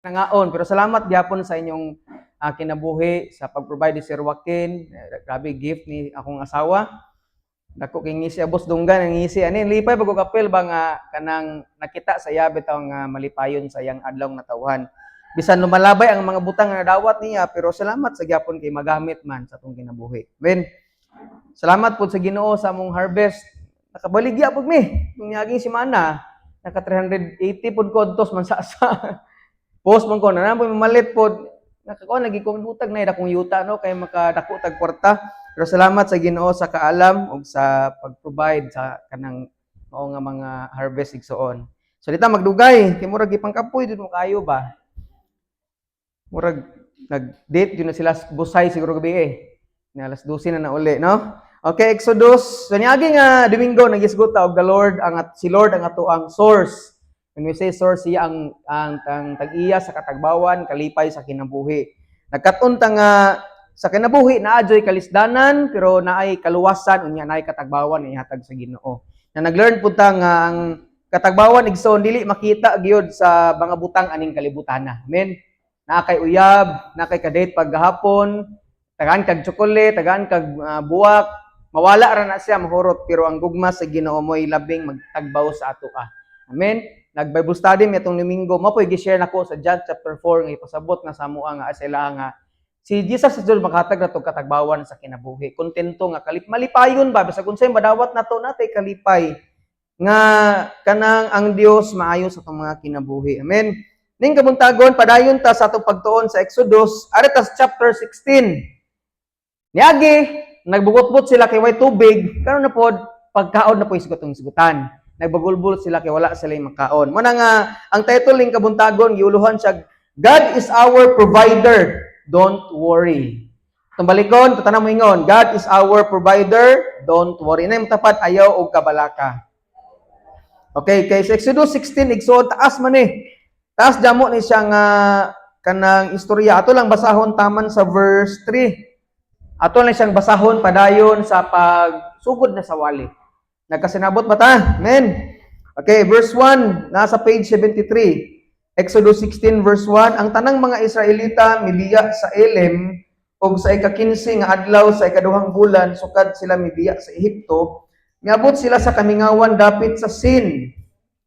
Nangaon, pero salamat gyapon sa inyong kinabuhi sa pag-provide ni Sir Joaquin. Eh, grabe gift ni akong asawa. Dako kay ngisi, abos dunggan ang ngisi ani. Lipay bago kapil ba nga kanang nakita sa iya bitaw nga malipayon sa iyang adlaw natawhan. Bisan lumalabay ang mga butang nga nadawat niya, pero salamat sa gyapon kay magamit man sa atong kinabuhi. Men, salamat pod sa Ginoo sa among harvest. Nakabaligya pud mi. Nung niaging semana, naka 380 pud ko adtos man sa post man ko na namo mamalit pod. Nakakuha lagi kong butag na akong yuta, no, kay makadako tag kwarta. Pero salamat sa Ginoo sa kaalam ug sa pag-provide sa kanang mao nga mga harvest, igsoon. So dita magdugay kay murag gipangkapoy dud mo kayo ba. Murag nag-date yun na sila busay siguro gabi eh. Na alas 12 na na uli, no? Okay, Exodus. So niagi nga Domingo nagisgot ta og the Lord ang at si Lord ang ato ang source. When we say source, siya ang tag-iya sa katagbawan, kalipay sa kinabuhi. Nagkat-on ta nga sa kinabuhi naa joy kalisdanan, pero naay kaluwasan, unya naay katagbawan nga ihatag sa Ginoo. Na nag-learn pud ta nga ang katagbawan, igsoon, dili makita gyud sa mga butang aning kalibutana. Amen. Naa kay uyab, naa kay kadate paggahapon, tagaan kag tsokolate, tagaan kag buwak, mawala ra na siya, mahurot, pero ang gugma sa Ginoo mo'y labing magtagbaw sa ato ka. Amen. Nag Bible study mi atong Domingo, mao po'y gi-share nako sa John chapter 4 nga ipasabot nga sa amoa nga sila nga si Jesus sa Dios makatag nato katagbawan sa kinabuhi. Kontento nga kalip malipayon ba bisag unsay madawat nato, natay kalipay nga kanang ang Dios maayo sa atong mga kinabuhi. Amen. Ning kabuntagon, padayon ta sa atong pagtuon sa Exodus, ari ta sa chapter 16. Niagi, nagbugotbot sila kay way tubig, karon na pod pagkaon na po isgotong isgutan. Nagbagulbol sila kay wala sila makaon. Mo na nga ang title ning kabuntagon giuluhan siya, "God is our provider. Don't worry." Tumbalikon, tatanang mo ingon, "God is our provider, don't worry." Nay matapat, "Ayaw og kabalaka." Okay, kay sa Exodus 16, igsoon, taas man eh. Taas damo ni siya nga kanang istorya. Ato lang basahon taman sa verse 3. Ato lang siyang basahon padayon sa pagsugod na sa wali. Nagkasinabot ba ta? Amen. Okay, verse 1, nasa page 73. Exodus 16 verse 1, ang tanang mga Israelita mibiya sa Elim ug sa ika-15 nga adlaw sa ikaduhang bulan sukad sila mibiya sa Ehipto, miabot sila sa kamingawan dapit sa Sin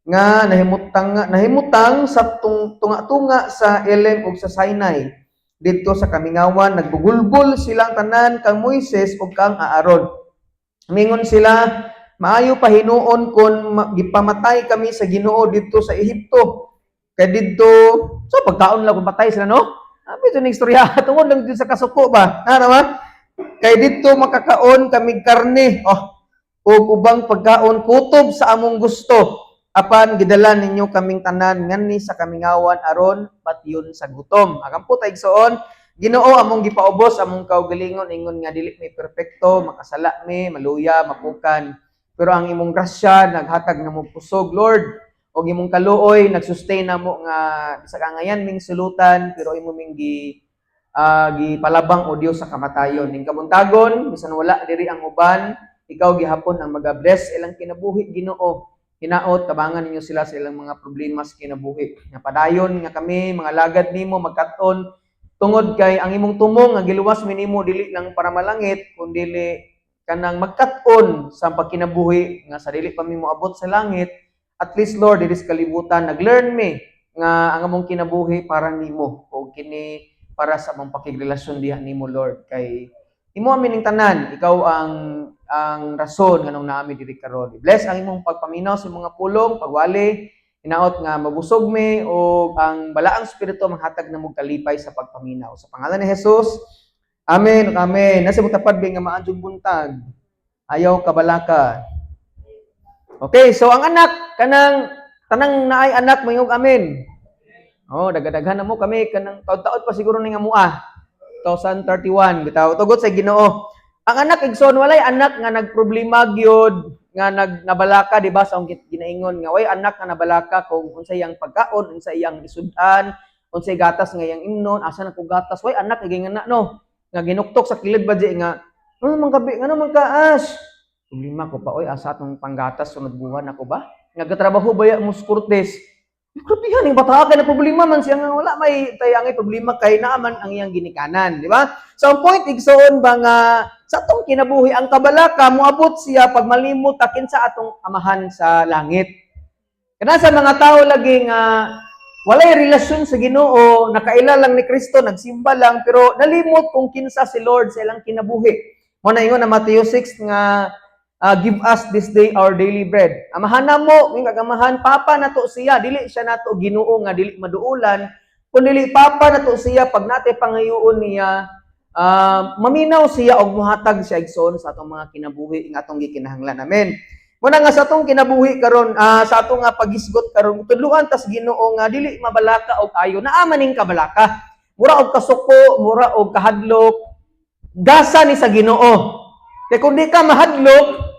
nga nahimutang nahimutang sa tunga-tunga sa Elim ug sa Sinai. Didto sa kamingawan nagbugulbol silang tanan kang Moises ug kang Aaron. Mingon sila, "Maayo pa hinuon kon gipamatay kami sa Ginoo didto sa Ehipto. Kay didto, so pagkaon lang kung patay sila, no?" Abi ito ning istorya tungod lang dito sa kasuko ba? Ano ba? "Kay didto makakaon kami karne. Oh, ug ubang pagkaon kutob sa among gusto. Apan gidala ninyo kaming tanan nganhi sa kamingawan aron patyon sa gutom." Akampo ta, igsoon, Ginoo, among gipaubos among kaugalingon ingon nga dili mi perpekto, makasala mi, maluya, mapukan. Pero ang imong grasya naghatag namo kusog, Lord. Og imong kaluoy nagsustain namo nga sa kangayan ming sulutan, pero imo ming gipalabang o Dios sa kamatayon. Ning kabuntagon, bisan wala diri ang uban, ikaw gihapon ang maga-bless ilang kinabuhi, Ginoo. Hinaot tabangan ninyo sila sa ilang mga problema sa kinabuhi. Nga padayon nga kami mga lagad nimo magkat-on tungod kay ang imong tumong nga giluwas mi nimo dili lang para malangit kundili kanang magkat-on sa pagkinabuhi nga sa dili pa mi moabot sa langit, at least, Lord, diri sa kalibutan nag-learn mi nga ang among kinabuhi para nimo o kini para sa among pakigrelasyon diha nimo, Lord, kay imo amin ning tanan. Ikaw ang rason nganong naami diri karon. Bless ang imong pagpaminaw sa mga pulong, pagwali. Hinaot nga mabusog mi o ang balaang espiritu manghatag namo kalipay sa pagpaminaw. Sa pangalan ni Jesus. Amen. Amen. Nasa tapad nga maanjong buntag. "Ayaw kabalaka." Okay, so ang anak kanang tanang naay anak, moingog amen. Oh, dagadaghan na mo kami kanang taud-taud pa siguro ning amua. 2031 bitaw tugot sa Ginoo. Ang anak, igsoon, walay anak nga nagproblema gyud nga nagnabalaka, di ba, sa akong ginaingon nga way anak nga nabalaka kung unsa iyang pagkaon, unsa iyang isud-an, unsay gatas nga iyang imnon, asa na ko gatas. Way anak nga na no nga ginuktok sa kilid ba di nga ano man kabi, ngano man ka as problema ko pa oy, asa atong panggatas sunod buwan ako ba? Nga gatrabaho baya mo sa Cortes. Grabe ning bata kay na problema man siya nga wala may tayangay problema kay naaman ang iyang ginikanan, di ba? So ang point, igsoon ba, nga sa atong kinabuhi ang kabalaka moabot siya pag malimot ta kinsa atong Amahan sa langit. Kana sa mga tao lagi nga walay relasyon sa Ginoo, nakaila lang ni Kristo, nagsimba lang, pero nalimot kung kinsa si Lord sa ilang kinabuhi. Mo na ingon na Matthew 6 nga "Give us this day our daily bread." Amahan na mo, may kagamahan, Papa nato siya, dili siya nato Ginoo nga dili maduulan, kun dili Papa nato siya. Pag nate pangayoon niya, maminaw siya og muhatag siya, igsoon, sa atong mga kinabuhi nga atong gikinahanglan. Amen. Muna nga sa atong kinabuhi karon, sa atong nga pagisgot karon, tudluan tas Ginoo nga dili mabalaka og ayo. Naa man ning kabalaka. Mura og kasuko, mura og kahadlok, gasa ni sa Ginoo. Kay kung di ka mahadlok,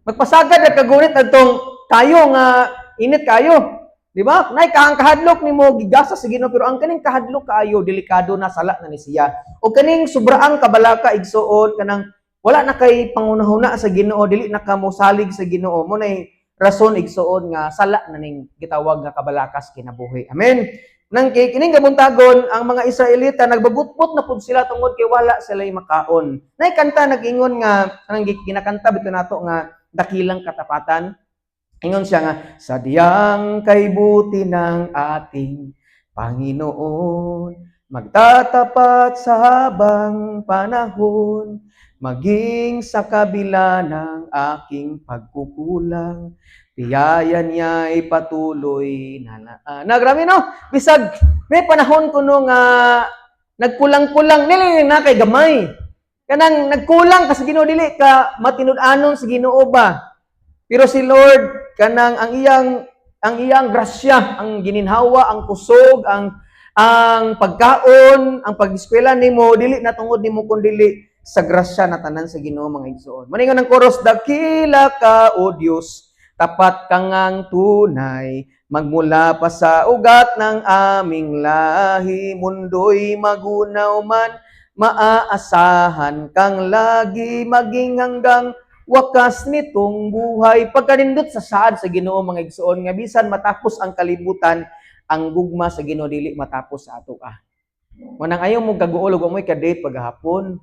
magpasagad at kagunit adtong kayo nga init kayo. Di ba? Nay ka ang kahadlok nimo gigasa sa Ginoo, pero ang kaning kahadlok kaayo, delikado na, sala na ni siya. O kaning sobraang kabalaka, igsuon, kanang wala na kay pangunahuna sa Ginoo, dili na ka mosalig sa Ginoo. Mo nay rason, igsuon, nga sala na ning gitawag nga kabalakas kinabuhi. Amen. Nang kay kining kabuntagon, ang mga Israelita nagbagutpot na pud sila tungod kay wala sila makaon. Nay kanta nag-ingon nga kanang ginakanta bitaw nato nga "Dakilang Katapatan". Ingon siya nga, "Sadyang kay buti ng ating Panginoon, magtatapat sa habang panahon, maging sa kabila ng aking pagkukulang, biyaya niya ay patuloy na." Grabe, no? Bisag may panahon kuno nga nagkulang-kulang, nili na kay gamay. Kanang nagkulang ka sa Ginoo, dili ka matinud-anon sa Ginoo ba? Pero si Lord, kanang ang iyang grasya, ang gininhawa, ang kusog, ang pagkaon, ang pag-eskwela nimo, dili na tungod nimo kun dili sa grasya na tanan sa Ginoo, mga igsoon. Maningon ang chorus, "Dakila ka, O Dios, tapat ka ngang tunay, magmula pa sa ugat ng aming lahi, mundo'y magunaw man, maaasahan kang lagi, maging hanggang wakas nitong buhay." Pagkanindot sa saad sa Ginoo, mga igsoon, nga bisan matapos ang kalibutan, ang gugma sa Ginoo dili matapos sa ato ah. Manang ayaw mo kaguol, wa mo ka-date paghapon.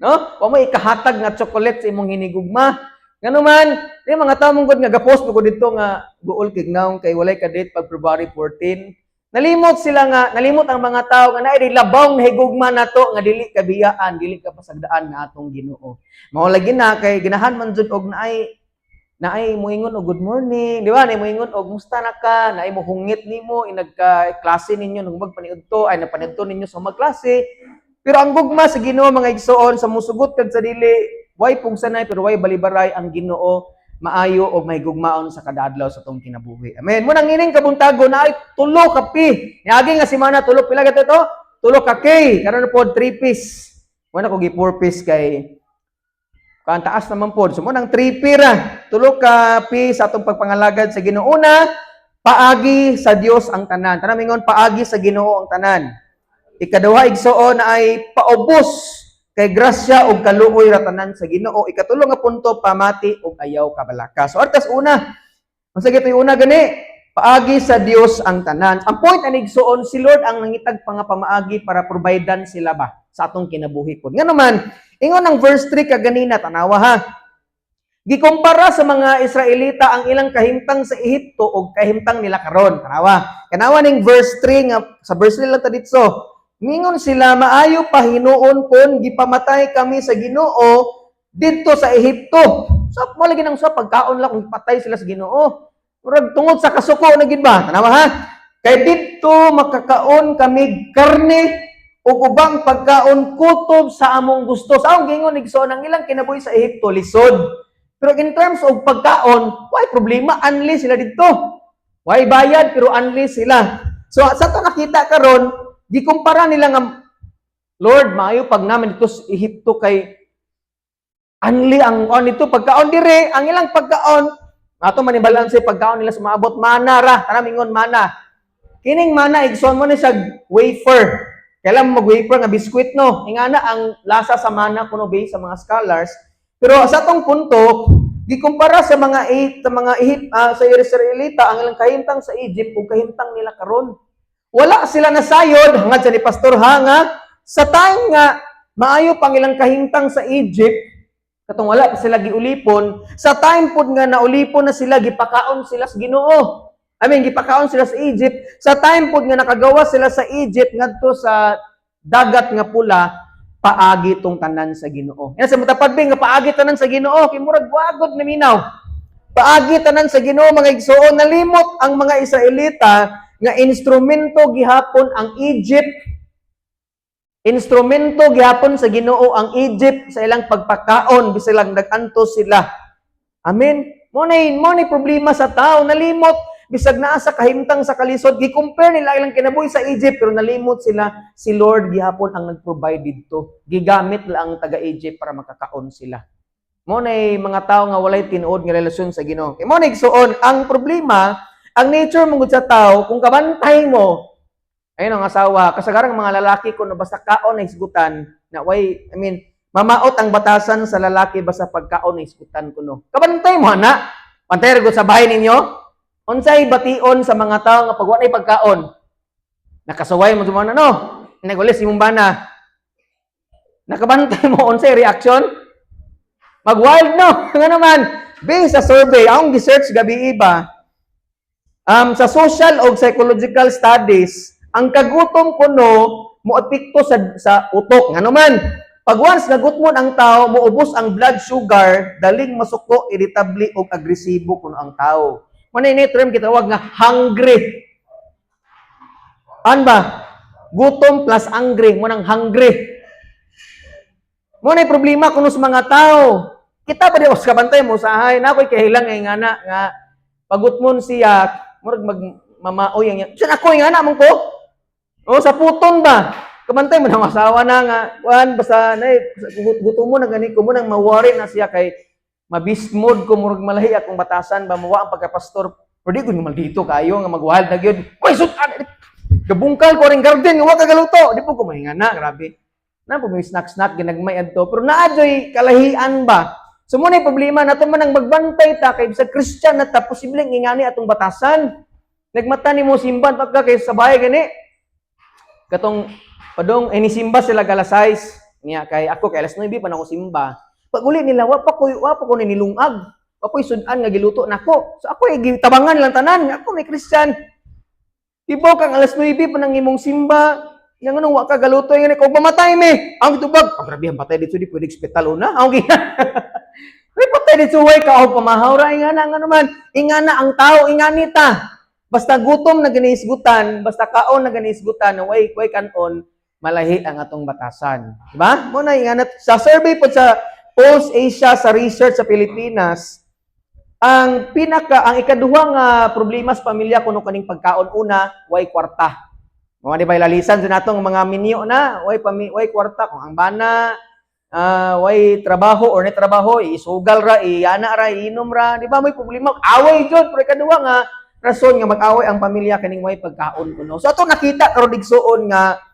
No? Wa mo ikahatag nga chocolate sa imong hinigugma. Ngano man, di mga tao mong gud nga gapost mo dito nga guol kig naong kay walay ka-date pag February 14. Nalimot sila nga, nalimot ang mga tao nga naay labong na higugma nato nga dili kabiyaan, dili ka pasagdaan nga atong Ginoo. Mao lagi na kay ganahan man jud og naay moingon og "Good morning," di ba? Naay moingon og "Musta na ka?", naay mohungit nimo inagka klase ninyo nung magpaniudto ay napaniudto ninyo sa magklase. Pero ang gugma sa Ginoo, mga igsoon, sa musugot kag sa dili, way pugsanay pero way balibaray, ang Ginoo maayo og may gugmaon sa kada adlaw sa atong kinabuhi. Amen. Mo nang ining kabuntago na ay tulo ka P. Niagi nga semana tulo pila ka to? Tulo ka K. Karon pod 3 piece. Mo na ko gi 4 piece kay kaan taas naman pod. So mo nang 3 P ra. Tulo ka P sa atong pagpangalagad sa Ginoo. Una, paagi sa Dios ang tanan. Tanan mingon, "Paagi sa Ginoo ang tanan." Ikaduha, igsuon, ay paubos kay grasya ug kaluoy ra tanan sa Ginoo. Ikatulo nga punto, pamati ug ayaw kabalaka. So artas una. Unsa gito una gani? Paagi sa Dios ang tanan. Ang point ani, igsuon, si Lord ang nangitag pa nga pamaagi para providean sila ba sa atong kinabuhi pod. Ngano man, ingon ang verse 3 kaganina, tanawa ha. Gikumpara sa mga Israelita ang ilang kahimtang sa Ehipto og kahimtang nila karon. Tanawa. Kanawa ning verse 3 nga sa verse 3 lang ta ditso. Mingon sila, "Maayo pa hinuon kon gipamatay kami sa Ginoo didto sa Ehipto." So mo lagi nang sa pagkaon lang kung patay sila sa Ginoo. Murag tungod sa kasuko na gid ba? Tanawa ha. "Kay didto makakaon kami karne ug ubang pagkaon kutob sa among gusto." Sa among gingon, igsoon, ang ilang kinabuhi sa Ehipto lisod. Pero in terms of pagkaon, why problema, unli sila didto. Why bayad pero unli sila. So sa to nakita karon, gikumpara nila nga, "Lord, maayo pag namin dito sa Ehipto kay unli ang on dito pagkaon dire." Ang ilang pagkaon ato manibalan sa pagkaon nila sa maabot, mana ra. Tanan mingon, "Mana." Kining mana, igsoon, mo ni siya wafer. Kailan mo mag-wafer nga biskwit, no? Ingana ang lasa sa mana kuno based sa mga scholars. Pero sa atong punto, gikumpara nila nga, "Lord, maayo pag namin dito sa Ehipto kay Gikumpara sa mga sa Israelita ang ilang kahimtang sa Egypt ug kahimtang nila karon. Wala sila nasayod hangad sa ni Pastor ha nga sa time nga maayo pang ilang kahimtang sa Egypt, katong wala pa sila giulipon, sa time pod nga naulipon na sila, gipakaon sila sa Ginoo. I mean, gipakaon sila sa Egypt. Sa time pod nga nakagawa sila sa Egypt ngadto sa Dagat nga Pula, paagi tong tanan sa Ginoo. Yan sa matapad nga paagi tanan sa Ginoo, kay murag wagod na minaw. Paagi tanan sa Ginoo, mga igsoon. Nalimot ang mga Israelita nga instrumento gihapon ang Egypt. Instrumento gihapon sa Ginoo ang Egypt sa ilang pagpakaon bisag lang nag-antos sila. Amen. Mo na problema sa tao, nalimot bisag naa sa kahimtang sa kalisod, gi-compare nila ilang kinabuhi sa Egypt, pero nalimot sila si Lord gihapon ang nag-provide didto. Gigamit lang ang taga-Egypt para makakaon sila. Mo na mga tao nga walay tinuod nga relasyon sa Ginoo. Kay mo na, igsuon, ang problema, ang nature mo gud sa tao, kung kabantay mo, ayun ang asawa, kasagarang mga lalaki ko no basta kaon na hisgutan, na way, I mean, mamaot ang batasan sa lalaki basta pagkaon na hisgutan kuno. Kabantay mo ana. Pantay ra gud sa bahay ninyo. Unsay bation sa mga tao nga pag walay pagkaon? Nakasuway mo sumana no. Nagulis imong bana. Nakabantay mo unsay reaction? Mag-wild no. Nga naman, based sa survey, akong gi-search gabi iba, sa social o psychological studies, ang kagutom kuno mo epekto sa utok. Nga naman, pag once nagutmon ang tao, moubos ang blood sugar, daling masuko, irritable o agresibo kuno ang tao. Mao ni term gitawag nga hungry. An ba? Gutom plus angry, mo nang hungry. Mo na problema kuno sa mga tao. Kita ba di os kabantay mo sahay na ako'y kahilang nga ngana nga pagutmon siya, murag mag mamaoy ang. Siya ako nga na mong ko. O sa puton ba? Kabantay mo ng asawa na nga kuan basta nay gutom mo na gani ko mo nang ma-worry na siya kay ma-beast mode ko, murag malahi akong batasan ba, mawa ang pagkapastor. Pero di ko maldito kayo nga mag-wild na gyud. Uy, sud gabungkal ko ring garden nga wa ka galuto. Di po ko mahinga na, grabe. Na po may snack snack ginagmay adto. Pero naa joy kalahian ba? So mo na problema nato man ang magbantay ta kay sa Christian na ta, posibleng ingani atong batasan. Nagmata nimo simban pagka kay sa bahay gani. Katong padong inisimba sila alas 6 niya kay ako kay alas 9 pa na ako simba. Pag uli nila, wa pa ko nilungag. Wa ko'y sudan nga giluto nako. So ako ay gitabangan lang tanan. Ako may Christian. Ibaw kang alas 9 pa nang imong simba. Yang anong wa ka galuto ngani kung mamatay mi. Ang gitubag, ah, grabe ang patay dito, di pwede ospital una. Ang gina. May patay dito way ka og pamahaw ra ingana nga naman. Ingana ang tao, ingani ta. Basta gutom na ganihisgutan, basta kaon na ganihisgutan, na way kanon, malahi ang atong batasan. Di ba? Mo na ingana sa survey po sa Pulse Asia sa research sa Pilipinas, ang ikaduha nga problema sa pamilya kuno kaning pagkaon. Una, way kwarta. Mga di ba ilalisan sa natong mga minyo na way kwarta kung ang bana way trabaho or ni trabaho, isugal ra, iyana ra, iinom ra, di ba may problema, away jud. Pero ikaduha nga rason nga mag-away ang pamilya kaning way pagkaon kuno. So ato nakita karon, igsuon, nga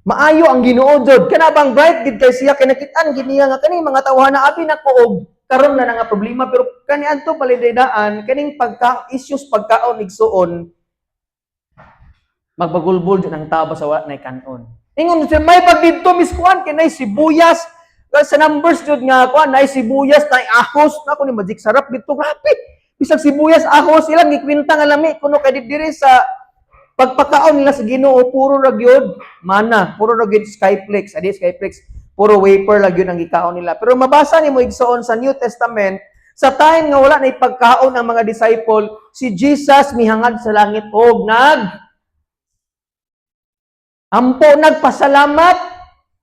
maayo ang Ginoo jud. Kana bang bright gid kay siya kay nakit-an gid niya nga kaning mga tawhana abi na ko og karon na nga problema, pero kani adto palidayaan kaning pagka issues pagkaon, igsuon, magbagulbol jud ang tao sa wala na kanon. Ingon siya may pag didto mis kuan kay nay sibuyas sa numbers jud nga kuan, nay sibuyas, nay ahos na ko ni Magic Sarap didto, grabe. Bisag sibuyas, ahos, ilang gikwenta nga lami kuno kay diri sa pagpakaon nila sa Ginoo puro ra gyud mana, puro ra gyud Skyflakes, adi Skyflakes, puro wafer lang gyud ang gikaon nila. Pero mabasa nimo, igsoon, sa New Testament, sa time nga wala na ipagkaon ang mga disciple, si Jesus mihangad sa langit og nag ampo, nagpasalamat.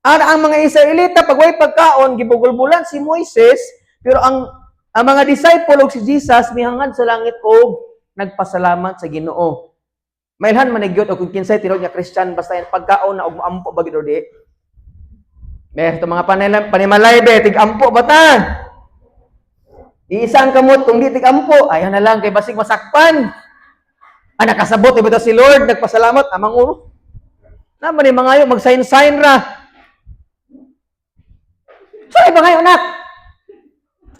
Ara ang mga Israelita pag way pagkaon gibugulbulan si Moises, pero ang mga disciple og si Jesus mihangad sa langit og nagpasalamat sa Ginoo. Mailhan man gyud og kung kinsay tinuod nga Christian basta yan pagkaon na og moampo ba gid or di. Be, ito mga panimalay be, tig-ampo ba ta? Iisa ang kamot kung di tig-ampo, ayaw na lang kay basig masakpan. Ah, nakasabot iba si Lord, nagpasalamat, amang uro. Naman ni mga mag-sign-sign ra. Sorry ba ngayon, anak?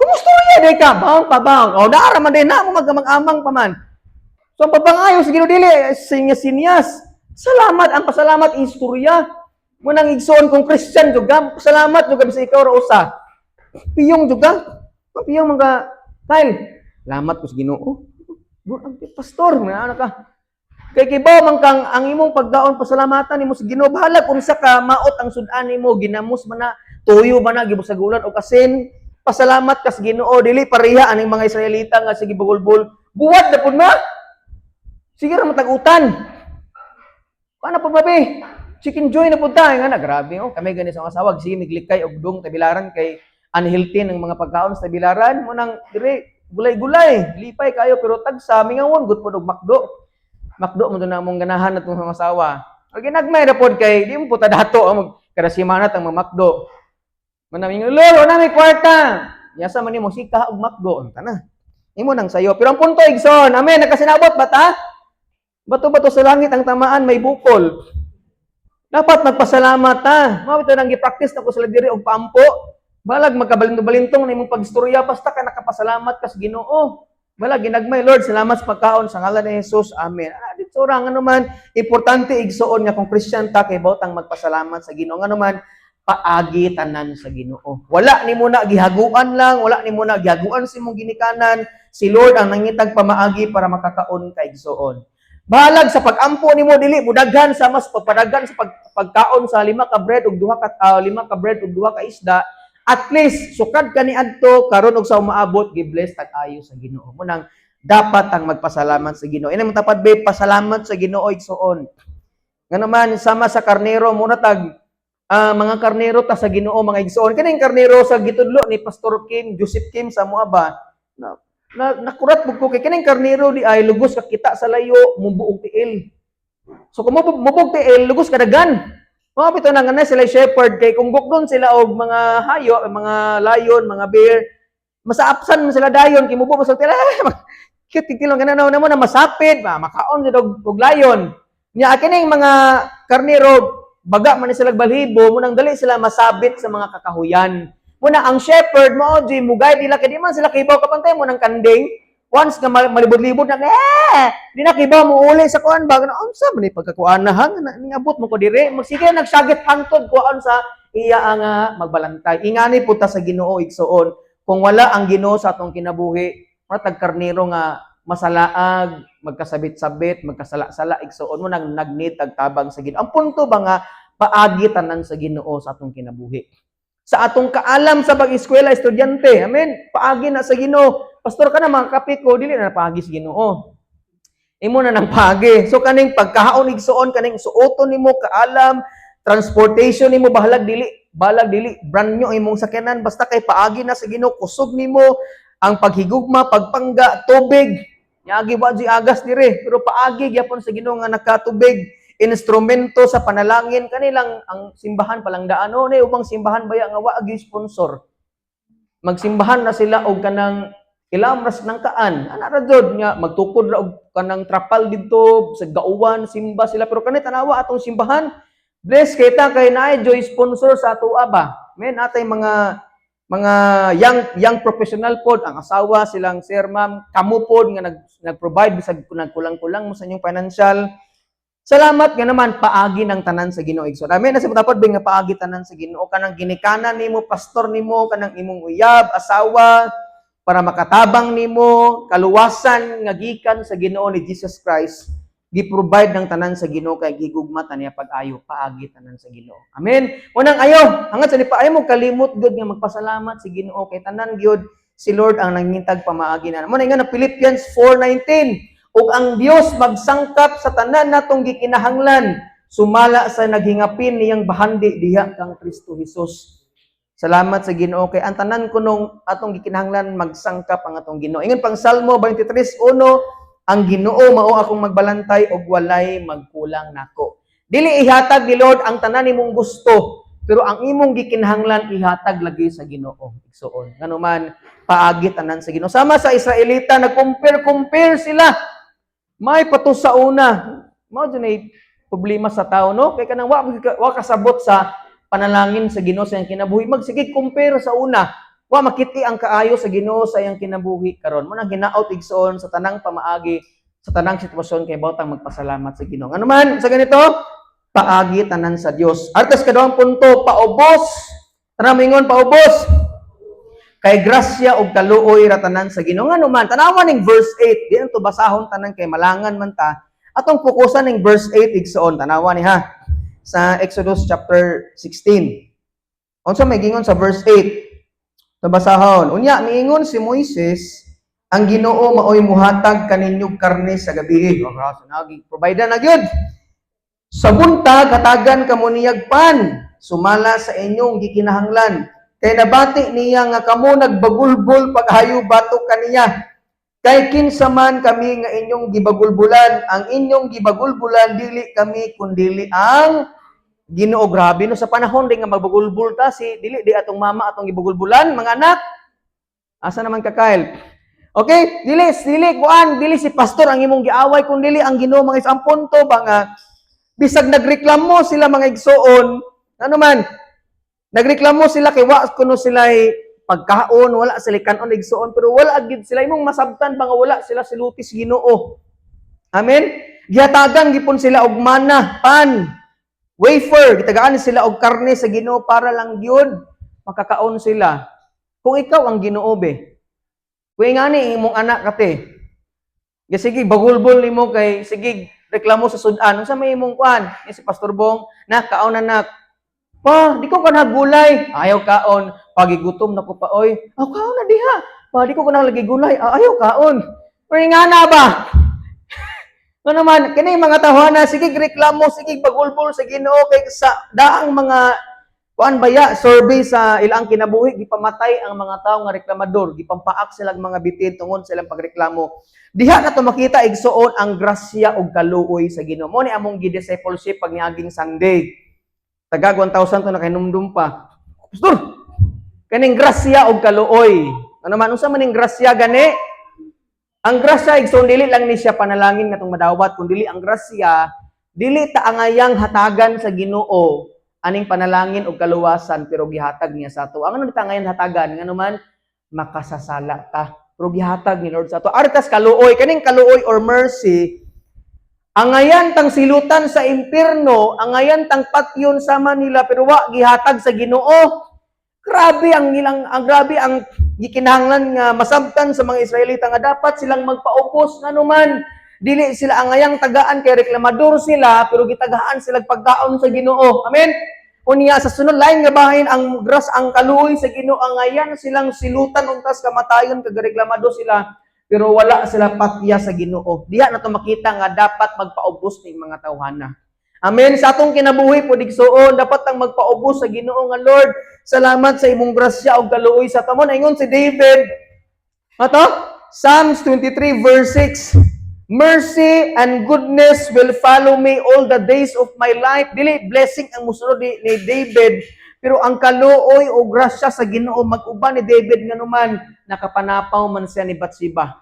Kumusta ya day ka? Bound pa bound. O daara man day na mo magamang-amang pa man. So ang papangayo sa Ginoo dili sinyas-sinyas. Salamat, ang pasalamat istorya. Mo nang igsoon kung Christian jud ka, pasalamat jud ka bisag ikaw ra usa. Piyong jud ka. Piyong man ka. Kyle, salamat ko sa Ginoo. Bro, ang pastor, may anak ka. Kay kibaw man kang ang imong pagkaon, pasalamatan nimo sa Ginoo, bahalag unsa ka maot ang sud-an nimo, ginamos man na, tuyo man na, gibusagulan og asin, pasalamat ka sa Ginoo. Dili pareha aning mga Israelita nga sige bugulbol, buwad na pud ma. Sige ra matag-utan. Ano pa ba be? Chicken joy na pud ta nga na, grabe oh. Kami gani sa mga asawa, sige miglikay og dong Tagbilaran kay unhealthy ng mga pagkaon sa Tagbilaran mo nang dire gulay-gulay, lipay kayo, pero tagsa mingawon gud pod og McDo. McDo mo na among ganahan atong mga asawa. Og ginagmay ra pod kay di mo puta dato ang mag kada semana tang mga McDo. Manaming lolo na may kwarta. Yasa man nimo sika og McDo. Tana. Imo nang sayo. Pero ang punto, igsoon, amen, nakasinabot ba ta? Bato-bato sa langit ang tamaan, may bukol. Dapat magpasalamat ta. Mao ito nang gi-practice na ko sila diri og paampo. Balag magkabalintong-balintong na imong pagistorya, basta ka nakapasalamat ka sa Ginoo. Balag ginagmay, "Lord, salamat sa pagkaon, sa ngalan ni Jesus. Amen." Ah, dito ra nga naman importante, igsoon, nga kung Christian ta kay bawtang magpasalamat sa Ginoo. Nga naman paagi tanan sa Ginoo. Wala nimo na gihaguan lang, wala nimo na gihaguan sa imong ginikanan, si Lord ang nangitag pamaagi para makakaon ka, igsoon. Bahalag sa pag-ampo nimo dili mudaghan sa mas pagpadaghan sa pagkaon sa lima ka bread ug duha ka isda, at least sukad ka ni adto karon og sa umaabot, gi-bless tag ayo sa Ginoo. Mo nang dapat ang magpasalamat sa Ginoo. Ina mo tapad be, pasalamat sa Ginoo, igsoon. Nga naman sama sa karnero muna tag mga karnero ta sa Ginoo, mga igsoon. Kaning karnero sa gitudlo ni Pastor Kim, Joseph Kim sa Moaba. Na nakurat pud ko kay kaning karnero di ay lugos ka kita sa layo, mubuog tiil. So kung mubog tiil, lugos kadagan. Mga pito na nga na sila shepherd kay kung gukdon sila og mga hayo, mga lion, mga bear, masaapsan man sila dayon kay mubo masal tila. Cute tilong kana na mo na masapid, ba makaon sila og lion. Nya kining mga karnero baga man ni sila balhibo, munang dali sila masabit sa mga kakahuyan. Muna ang shepherd mo di mo guide nila kay di man sila kibaw kapantay mo ng kanding. Once nga malibod-libod na eh, di na kibaw mo uli sa kuan ba, na unsa man ni pagkakuanahan na ningabot mo ko dire, magsige nagsagit hangtod kuan sa iya ang magbalantay. Ingani punta sa Ginoo, igsoon. Kung wala ang Ginoo sa atong kinabuhi, matag karnero nga masalaag, magkasabit-sabit, magkasala-sala, igsoon mo nang nag-need tabang sa Ginoo. Ang punto ba nga paagi tanan sa Ginoo sa atong kinabuhi. Sa atong kaalam sa pag-eskwela, estudyante, amen, paagi na sa Ginoo. "Pastor ka na mga kape ko," dili na paagi sa Ginoo. Imo na nang paagi. So kaning pagkaon, igsoon, kaning suoton nimo, kaalam, transportation nimo, bahalag dili brand new ang imong sakyanan, basta kay paagi na sa Ginoo, kusog nimo, ang paghigugma, pagpangga, tubig. Yagi wa di agas dire, pero paagi gyapon sa Ginoo nga nakatubig, instrumento sa panalangin kanilang ang simbahan palang daan no ni ubang simbahan baya nga wa gi sponsor. Magsimbahan na sila og kanang ilam ras ng kaan. Ana ra jud nga magtukod ra og kanang trapal didto sa gauwan simba sila, pero kani tanawa atong simbahan, bless kay ta kay naay joy sponsor sa atoa ba. Men atay mga young young professional pod ang asawa silang sir, ma'am, kamo pod nga nag-provide bisag nagkulang-kulang mo sa inyong financial. Salamat nga naman paagi ng tanan sa Ginoo, igsoon. Amen. Nasa dapat ba nga paagi tanan sa Ginoo, kanang ginikanan nimo, pastor nimo, kanang imong uyab, asawa, para makatabang nimo kaluwasan nga gikan sa Ginoo ni Jesus Christ, gi-provide ng tanan sa Ginoo kay gigugma ta niya pag-ayo, paagi tanan sa Ginoo. Amen. Unang ayo, hangad sa ni pa ayo mo kalimot gud nga magpasalamat sa Ginoo kay tanan gyud si Lord ang nangintag pamaagi na. Mo na nga na Philippians 4:19, "Ug ang Dios magsangkap sa tanan natong gikinahanglan sumala sa naghingapin niyang bahandi diha kang Kristo Jesus." Salamat sa Ginoo kay ang tanan kunong atong gikinahanglan, magsangkap ang atong Ginoo. Ingon pang Salmo 23:1, "Ang Ginoo mao akong magbalantay ug walay magkulang nako." Dili ihatag ni Lord ang tanan nimong gusto, pero ang imong gikinahanglan ihatag lagi sa Ginoo. Igsuon. Nganuman paagi tanan sa Ginoo. Sama sa Israelita, nag-compare-compare sila. May pato sa una. Mao jud ay problema sa tao, no? Kay kanang wa kasabot sa panalangin sa Ginoo sa iyang kinabuhi. Magsige compare sa una. Wa makiti ang kaayo sa Ginoo sa iyang kinabuhi karon. Mao nang hinaot, igsoon, sa tanang pamaagi, sa tanang sitwasyon kay bawtang magpasalamat sa Ginoo. Ano man sa ganito, paagi tanan sa Dios. Artes kaduhang punto, paubos. Tanang mingon, "Paubos." Kay grasya ug kaluoy ra tanan sa Ginoo. Ngano man, tanawan ning verse 8, di to basahon tanan kay malangan man ta. Atong fokusan ning verse 8, igsoon, tanawa ni ha. Sa Exodus chapter 16. Unsa may gingon sa verse 8? Tabasahon. Unya miingon si Moises, "Ang Ginoo maoy muhatag kaninyog karne sa gabi." Oh, nagi provide na gyud. "Sa buntag hatagan kamo niyag pan sumala sa inyong gikinahanglan. Kay nabati niya nga kamo nagbagulbol pag-ayo batok kaniya. Kay kinsa man kami nga inyong gibagulbulan? Ang inyong gibagulbulan dili kami kundili ang Ginoo." Grabe no, sa panahon din nga magbagulbul ta, si dili di atong mama atong gibagulbulan, mga anak. Asa naman ka, Kyle? Okay, dili dili kuan, dili si pastor ang imong giaway kun dili ang Ginoo, mga isang punto ba nga bisag nagreklamo sila, mga igsoon, ano man, nagreklamo sila kay wa kuno sila pagkaon, wala sila kanon, igsoon, pero wala gid sila imong masabtan ba nga wala sila siluti sa Ginoo. Amen. Gihatagan gipon sila og mana, pan, wafer, gitagaan sila og karne sa Ginoo para lang gyud makakaon sila. Kung ikaw ang Ginoo be, kung ingani imong anak kate, sige bagulbol nimo kay sige reklamo sa sudan, unsa may imong kuan? Ni si Pastor Bong, na kaon na, nak. Pa, di ko kanang gulay. Ayaw kaon. Pagigutom na ko pa, oy. Aw, kaon na diha. Pa, di ko kanang lagi gulay. Ah, ayaw kaon. Pero nga na ba? Nga naman, kini mga tawhana, sige reklamo, sige bagulbol sa Ginoo kay sa daang mga kuan baya, survey sa ilang kinabuhi, gipamatay ang mga tao nga reklamador, gipampaak silang mga bitin tungod sa ilang pagreklamo. Diha na to makita, igsuon, ang grasya ug kaluoy sa Ginoo. Mo ni among gi-discipleship pag niaging Sunday. Tagag 1,000 to nakahinumdum pa. Pastor, kaning grasya ug kaluoy. Ano man, unsa man ning grasya gani? Ang grasya, igsoon, dili lang ni siya panalangin nga atong madawat, kun dili ang grasya, dili ta angayang hatagan sa Ginoo aning panalangin ug kaluwasan, pero gihatag niya sa ato. Ang ano ta angayan hatagan, ngano man makasasala ta, pero gihatag ni Lord sa ato. Artas kaluoy, kaning kaluoy or mercy, angayan tang silutan sa impierno, angayan tang patyon sama nila, pero wa gihatag sa Ginoo. Grabe ang ilang ang grabe ang gikinahanglan nga masabtan sa mga Israelita nga dapat silang magpaubos, ngano man dili sila angayang tagaan kay reklamador sila, pero gitagaan sila pagkaon sa Ginoo. Amen. Unya sa sunod lain nga bahin, ang gras ang kaluoy sa Ginoo, angayan silang silutan untas kamatayon kag reklamado sila, pero wala sila patya sa Ginoo. Diha na to makita nga dapat magpaubos ning mga tawhana. Amen. Sa atong kinabuhi po, igsuon, dapat ang magpaubos sa Ginoo nga, "Lord, salamat sa imong grasya ug kaluoy sa tamon." Ingon si David. Ato? Psalms 23 verse 6. "Mercy and goodness will follow me all the days of my life." Dili blessing ang musunod ni David, pero ang kaluoy o grasya sa Ginoo mag-uban ni David, nganuman nakapanapaw man siya ni Bathsheba.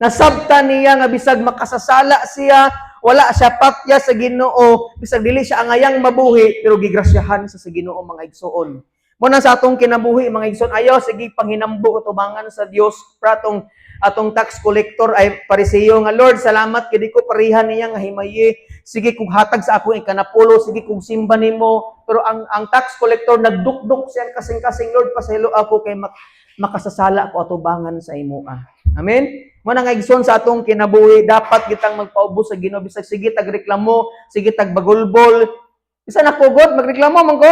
Nasabtan niya nga bisag makasasala siya, wala siya patya sa Ginoo, bisag dili siya angayang mabuhi, pero gigrasyahan sa Ginoo, mga igsoon. Mo na sa atong kinabuhi, mga igsoon, ayaw sige panghinambo atubangan sa Dios pratong atong tax collector ay pariseo nga, "Lord, salamat kay di ko pareha niya nga himayi. Sige kog hatag sa akong ikanapulo, sige kog simba nimo." Pero ang tax collector, nagdukduk siya kasing-kasing, "Lord, pasaylo ako kay makasasala ko atubangan sa imoa." Amen. Mo na nga, igsoon, sa atong kinabuhi dapat kitang magpaubos sa Ginoo bisag sige tag reklamo, sige tag bagulbol. Bisan ako god magreklamo man ko.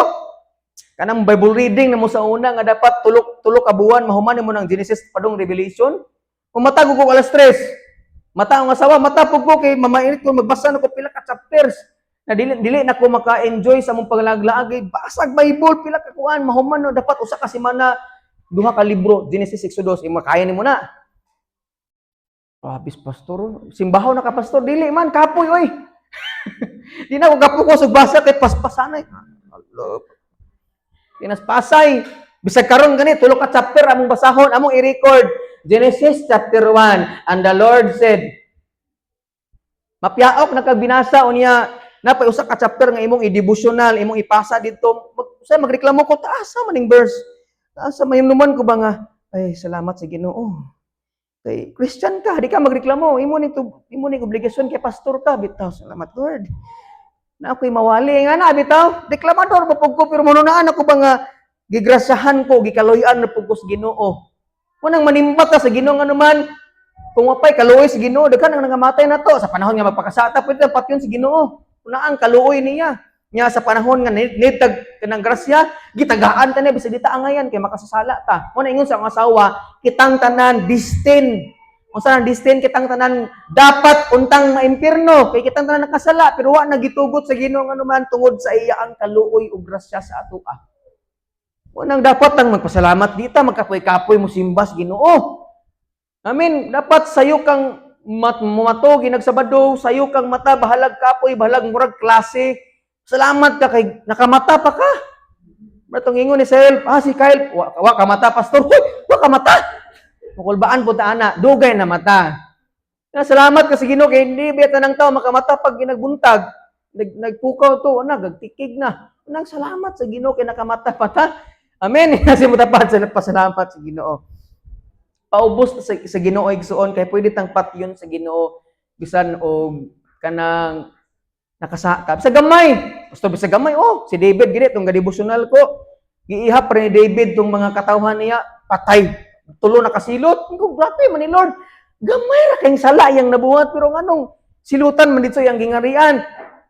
Kanang Bible reading na mo sa una nga dapat tulok tulo ka buwan mahuman mo ng Genesis padung Revelation. Kung matag ko alas 3, mata ang asawa, mata pug ko kay mamainit ko magbasa na ko pila ka chapters. Na dili dili na ko maka-enjoy sa mong paglaag kay basag Bible pila ka kuan mahuman no, dapat usa ka semana duha ka libro, Genesis, Exodus, imo kaya nimo na. Grabe, pastor. Simbahaw na ka, pastor, dili man kapoy oy. Di na ko kapoy og basa kay paspasanay. Allah. Pinaspasay. Bisag karon gani tulo ka chapter among basahon, among i-record. Genesis chapter 1, "And the Lord said," Mapiaok na kag binasa, unya napay usa ka chapter nga imong i-devotional, imong ipasa didto. Mag, usa magreklamo ko, taasa maning verse. Asa mahinumduman ko ba nga, ay, salamat sa Ginoo. Kay Christian ka, di ka magreklamo. Imo ni obligasyon kay pastor ka, bitaw. Salamat, Lord. Na ako'y mawali nga na bitaw. Reklamador ba pud ko, pero manunaan ako ba nga gigrasyahan ko, gikaluy-an na pud ko sa Ginoo. Munang manimba ka sa Ginoo nga naman, kung wapay kaluoy sa Ginoo, daghan ang nangamatay na to sa panahon nga magpakasata, pwede patyon sa Ginoo. Una ang kaluoy niya. Nya sa panahon nga need tag kanang grasya, gitagaan ta niya bisag di ta angayan kay makasasala ta. Mo na ingon sa akong asawa, kitang tanan destined. Unsa nang destined? Kitang tanan dapat untang maimpirno kay kitang tanan nakasala, pero wa na gitugot sa Ginoo nganuman tungod sa iya ang kaluoy ug grasya sa atoa. Mo nang dapat tang magpasalamat, dita magkapoy-kapoy mo simba sa Ginoo. Amen. Dapat sayo kang mumato ginagsabado, sayo kang mata, bahalag kapoy, bahalag murag klase. Salamat ka kay nakamata pa ka. Batong ingon ni Sel, ah, si Kyle, wa ka mata, pastor. Huy, wa ka mata. Mukulbaan po ta ana, dugay na mata. Na salamat ka sa Ginoo kay hindi biya tanang tao makamata pag ginagbuntag. Nagpukaw to, ana gagtikig na. Nang salamat sa Ginoo kay nakamata pa ta. Amen. Kasi mo tapat sa pasalamat sa Ginoo. Paubos sa Ginoo, igsuon, kay pwede tang patyon sa Ginoo bisan og kanang nakasakap sa gamay. Gusto sa gamay, oh, si David gini tong devotional ko. Giihap pa ni David tong mga katawhan niya, patay. Tulo na kasilot. Ko grabe man ni Lord. Gamay ra kay sala iyang nabuhat, pero nganong silutan man dito iyang gingarian?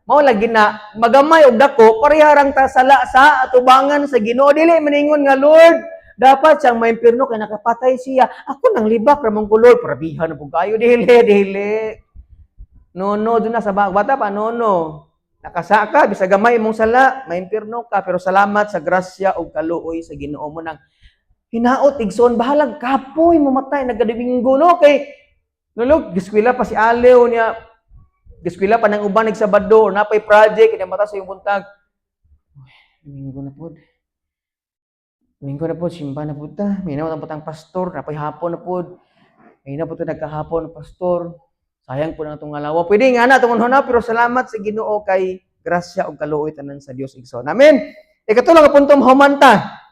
Mao lagi na magamay og dako, pareha ta sala sa atubangan sa Ginoo. Dili maningon nga, "Lord, dapat siyang maimpirno kay nakapatay siya. Ako nang libak ramong ko, Lord, prabihan na pud kayo." Dili, dili. No, no, doon na sa bata pa, no, no. Nakasaka, bisag gamay imong sala, maimpirno ka, pero salamat sa grasya ug kaluoy sa Ginoo mo nang hinaot, igsoon, bahalag kapoy mamatay nagkadiminggo, no, kay nulog giskwela pa si Alew niya, giskwela pa ng uban, Sabado napay project kanya mata sa iyong buntag. Uy, Domingo na pod. Domingo na pod, simba na pod ta. May ang patang pastor, napay hapon na pod. May na pod ta nagkahapon pastor. Sayang po na itong alawa. Pwede nga na itong na, pero salamat sa Ginoo kay grasya ug kaluoy tanan sa Dios, igsoon. Amen. Ikatulo nga punto, mahuman ta.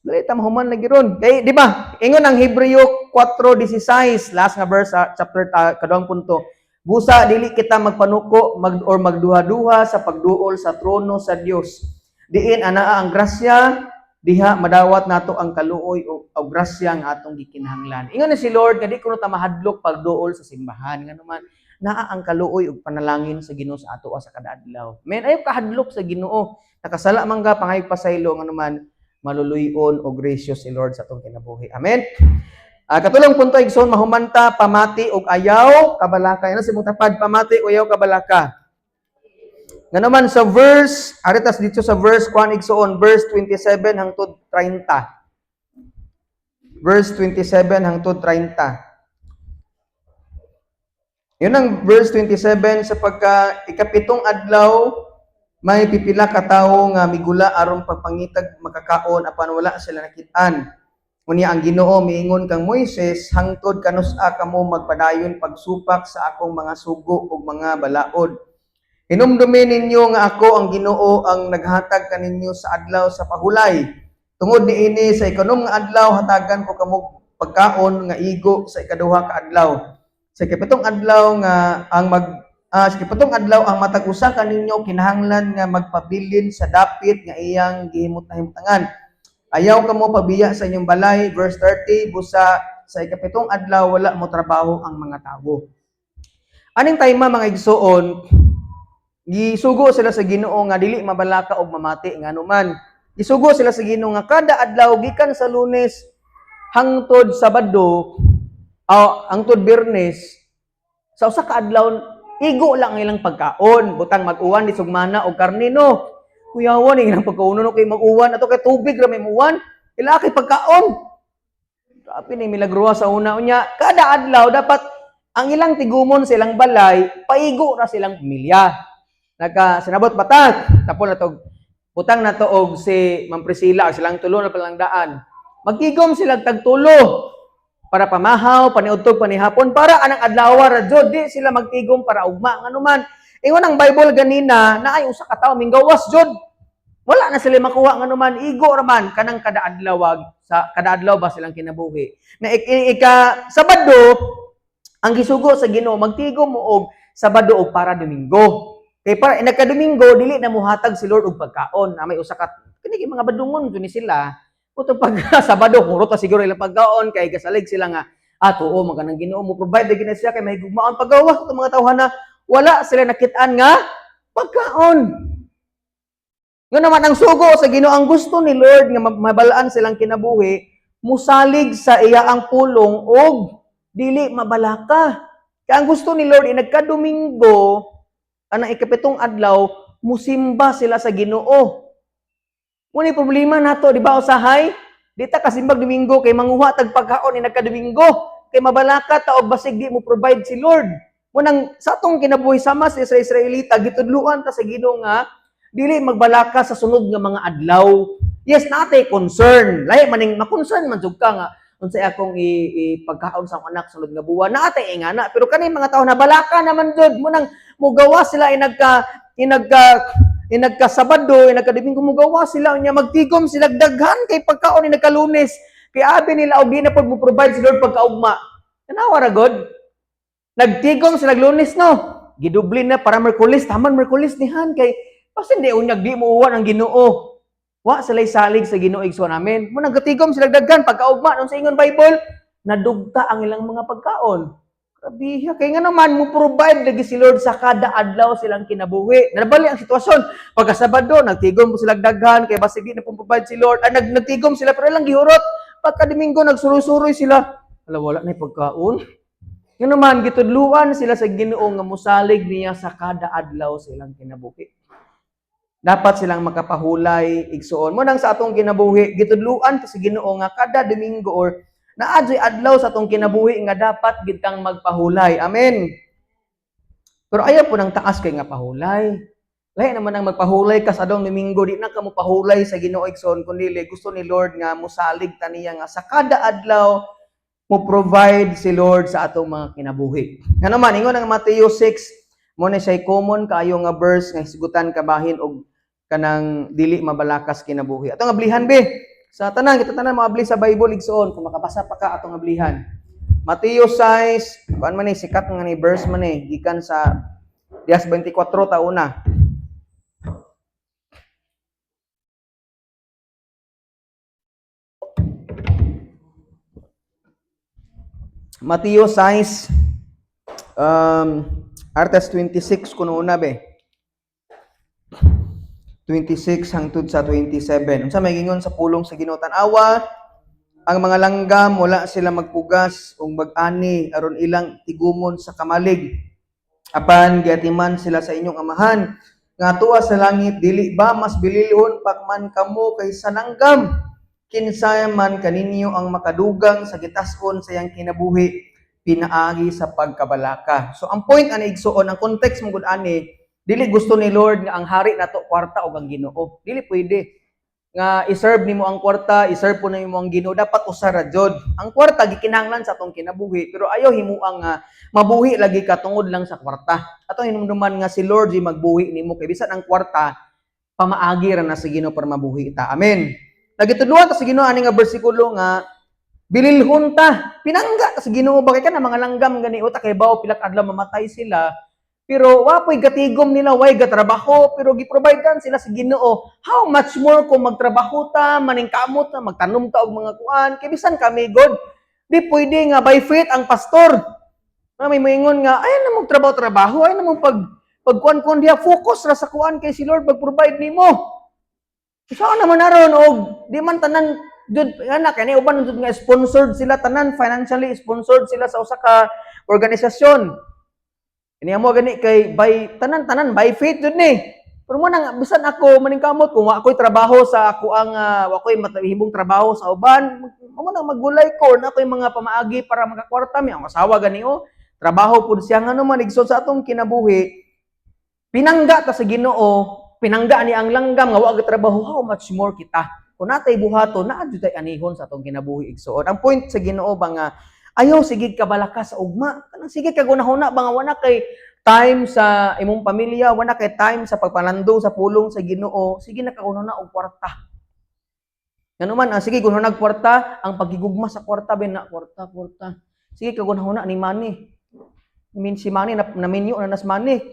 Dali ta mahuman lagi ron. Kay di ba? Ingon ang Hebreo 4:16, last nga verse sa chapter kaduhang punto. Busa dili kita magpanuko or magduha-duha sa pagduol sa trono sa Dios. Diin anaa ang grasya, diha madawat nato ang kaluoy o grasya nga atong gikinahanglan. Ingon ni si Lord nga di kuno ta mahadlok pagduol sa simbahan, ngano man naa ang kaluoy ug panalangin sa Ginoo sa ato sa kada adlaw. Men, ayaw kahadlok sa Ginoo. Nakasala man ka, pangayog pasaylo, ngano man maluluy-on o gracious si Lord sa atong kinabuhi. Amen. Katulong punto, igsoon, mahumanta, pamati og ayaw kabalaka. Ano si mong tapad, pamati o ayaw kabalaka. Nga naman sa verse, aritas dito sa verse 1, igsoon, verse 27 hangtod 30. Verse 27 hangtod 30. Yun ang verse 27, sa pagka ikapitong adlaw, may pipila ka tawo nga migula aron pagpangitag makakaon, apan wala sila nakitaan. Unya ang Ginoo miingon kang Moises, "Hangtod kanus-a kamo magpadayon pagsupak sa akong mga sugo ug mga balaod? Hinumdumi ninyo nga ako ang Ginoo ang naghatag kaninyo sa adlaw sa pahulay. Tungod niini, sa ikanom nga adlaw hatagan ko kamo pagkaon nga igo sa ikaduha ka adlaw. Sa ikapitong adlaw ang matag usa kaninyo kinahanglan nga magpabilin sa dapit nga iyang gihimut-himutangan. Ayaw kamo pabiya sa inyong balay." Verse 30, busa sa ikapitong adlaw wala mo trabaho ang mga tawo. Aning time, mga igsuon, gisugo sila sa Ginoo nga dili mabalaka og mamati, ngano man gisugo sila sa Ginoo nga kada adlaw gikan sa Lunes hangtod Sabado o hangtod Biyernes, sa usa ka adlaw igo lang ang ilang pagkaon. Butang mag-uwan di sugmana og karne, no. Kuyawan ang ilang pagkaon, no, kay mag-uwan ato kay tubig ra may muwan ila kay pagkaon. Grabe ni milagro sa una. Unya kada adlaw dapat ang ilang tigumon sa ilang balay paigo ra silang pamilya. Nagka sinabot batat tapon na to, butang na to og si Ma'am Priscilla, silang tulo na palangdaan, magtigom sila tagtulo para pamahaw, paniudtog, panihapon, para anang adlaw ra jud. Di sila magtigom para ugma, ngano man ingon ang Bible ganina na ay usa ka tawo minggawas jud. Wala na sila makuha nga naman igo raman kanang kada adlaw, sa kada adlaw ba silang kinabuhi. Na ika Sabado ang gisugo sa Ginoo, magtigom mo og Sabado og para Domingo. Kay para nagka-Domingo, dili na muhatag si Lord og pagkaon. Na may usa ka kini mga badungon jud ni sila. Uto pag Sabado hurot ta siguro ilang pagkaon kay gasalig sila nga tuo man kanang Ginoo mo provide lagi na siya kay mahigugmaon. Pagawas itong mga tawhana, wala sila nakit-an nga pagkaon. Nga naman ang sugo sa Ginoo, ang gusto ni Lord nga mabalaan silang kinabuhi, musalig sa iya ang pulong og dili mabalaka. Kaya ang gusto ni Lord, nagka-Domingo, anang ikapitong adlaw, musimba sila sa Ginoo. Muna problema nato, di ba, usahay? Di ta kasimbag Domingo kay manguha tag pagkaon nagka-Domingo kay mabalaka ta og basig di mo provide si Lord. Munang sa atong kinabuhi sama sa Israelita, gitudluan ta sa Ginoo nga dili magbalaka sa sunod nga mga adlaw. Yes, natay concern. Lahi maning ma-concern man jud ka nga unsay akong ipagkaon sa akong anak sunod nga buwan. Naatay ingana, pero kani mga tao na balaka naman jud, munang mugawa sila inagka Sabado, inagka Domingo, mugawa sila unya magtigom sila daghan kay pagkaon inagka Lunes. Kay abi nila og di na pod mo provide si Lord pagkaugma. Tanawa ra god. Nagtigom sila Lunes, no. Gidublin na para Merkulis, taman Merkulis nihan kay basin di unyag di mo uwan ang Ginoo. Wa sila'y salig sa Ginoo, igsoon namin. Mo nagtigom sila daghan pagkaugma nung sa ingon Bible, nadugta ang ilang mga pagkaon. Grabe, kay nga naman mo provide lagi si Lord sa kada adlaw silang kinabuhi. Nabali ang sitwasyon. Pagka Sabado, nagtigom po sila daghan kay basig di na pong provide si Lord. Ah, nagtigom sila pero ilang gihurot. Pagka Domingo, nagsuroy-suroy sila. Ala, wala na pagkaon. Nga naman gitudluan sila sa Ginoo nga musalig niya sa kada adlaw silang kinabuhi. Dapat silang makapahulay, igsuon. Mo nang sa atong kinabuhi, gitudluan ta sa Ginoo nga kada Domingo or naa jud adlaw sa atong kinabuhi nga dapat gid kang magpahulay. Amen. Pero ayaw po ng taas kay nga pahulay. Lahi naman ang magpahulay ka sa adong Domingo, di na ka mo pahulay sa Ginoo, igsoon, kundi gusto ni Lord nga musalig ta niya nga sa kada adlaw mo provide si Lord sa atong mga kinabuhi. Nga naman ingon ang Mateo 6, mo na siya common kaayo nga verse nga hisgutan kabahin og kanang dili mabalakas kinabuhi. Atong ablihan be. Sa tanan kita tanan moabli sa Bible, igsoon, kung makabasa pa ka, atong ablihan. Mateo 6, kuan man ni, sikat nga ni verse man ni gikan sa Dias 24 tauna. Mateo 6, artes 26 kuno una be. 26 hangtod sa 27. Unsa may gingon sa pulong sa Ginoo? Tan-awa ang mga langgam, wala sila magpugas ug mag-ani aron ilang tigumon sa kamalig. Apan giatiman sila sa inyong amahan nga tuwa sa langit. Dili ba mas bililhon pa man kamo kaysa langgam? Kinsa man kaninyo ang makadugang sa gitas-on sa iyang kinabuhi pinaagi sa pagkabalaka? So ang point ani, igsuon, ang context mo gud ani, dili gusto ni Lord nga ang hari nato kwarta o ang Ginoo. Dili pwede nga i-serve nimo ang kwarta, i-serve po nimo ang Ginoo, dapat usa ra jud. Ang kwarta gikinahanglan sa atong kinabuhi, pero ayaw himuang nga mabuhi lagi ka tungod lang sa kwarta. Atong hinumduman nga si Lord di magbuhi nimo kay bisan ang kwarta pamaagi ra na sa Ginoo para mabuhi ta. Amen. Nagitudluan ta sa Ginoo ani nga bersikulo nga bililhon ta. Pinangga ta sa Ginoo ba kay kana mga langgam gani uta kay bawo pila ka adlaw mamatay sila. Pero wa po'y gatigom nila, way gatrabaho, pero gi-providean sila sa Ginoo. How much more kung magtrabaho ta, maningkamot ta, magtanom ta og mga kuan, kay bisan kami god. Di pwede nga by faith ang pastor. Na may moingon nga ay na mong trabaho-trabaho, ay na mong pagkuan-kuan diha, focus ra sa kuan kay si Lord mag-provide nimo. Saan naman aron og di man tanan jud ana kay ni uban jud nga sponsored sila tanan, financially sponsored sila sa usa ka organisasyon. Ini mo gani kay by tanan-tanan by faith jud ni. Pero mo nang bisan ako maningkamot kung wa ako'y trabaho sa ako ang wa ako'y matahimong trabaho sa uban, mo nang maggulay ko na ako'y mga pamaagi para makakwarta mi ang asawa gani oh. Trabaho pud siya. Ngano man, igsoon, sa atong kinabuhi pinangga ta sa Ginoo, pinangga ni ang langgam nga wa trabaho, how much more kita? Kung natay buhaton, naa jud tay anihon sa atong kinabuhi, igsoon. Ang point sa Ginoo ba nga ayaw sige kabalaka sa ugma. Kanang sige ka gunahuna ba nga wala kay time sa imong pamilya, wala kay time sa pagpalandong sa pulong sa Ginoo, sige na ka na og kwarta. Ngano man, sige gunahuna og kwarta, ang pagigugma sa kwarta ben na kwarta, kwarta. Sige ka gunahuna ni money. I mean, si money na naminyo na nas money.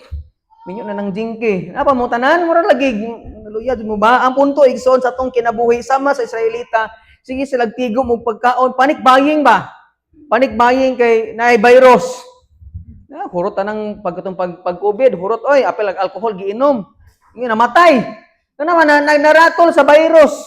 Minyo na ng jingki. Napa mo tanan, mura lagi naluya mo ba? Ang punto, igsoon, sa atong kinabuhi sama sa Israelita, sige sila tigom og pagkaon, panic buying ba? Panic buying kay naay virus. Na hurot tanang pagkatong pag COVID, hurot oy, apil ag alcohol giinom. Nga namatay. Ano naman na, naratol sa virus.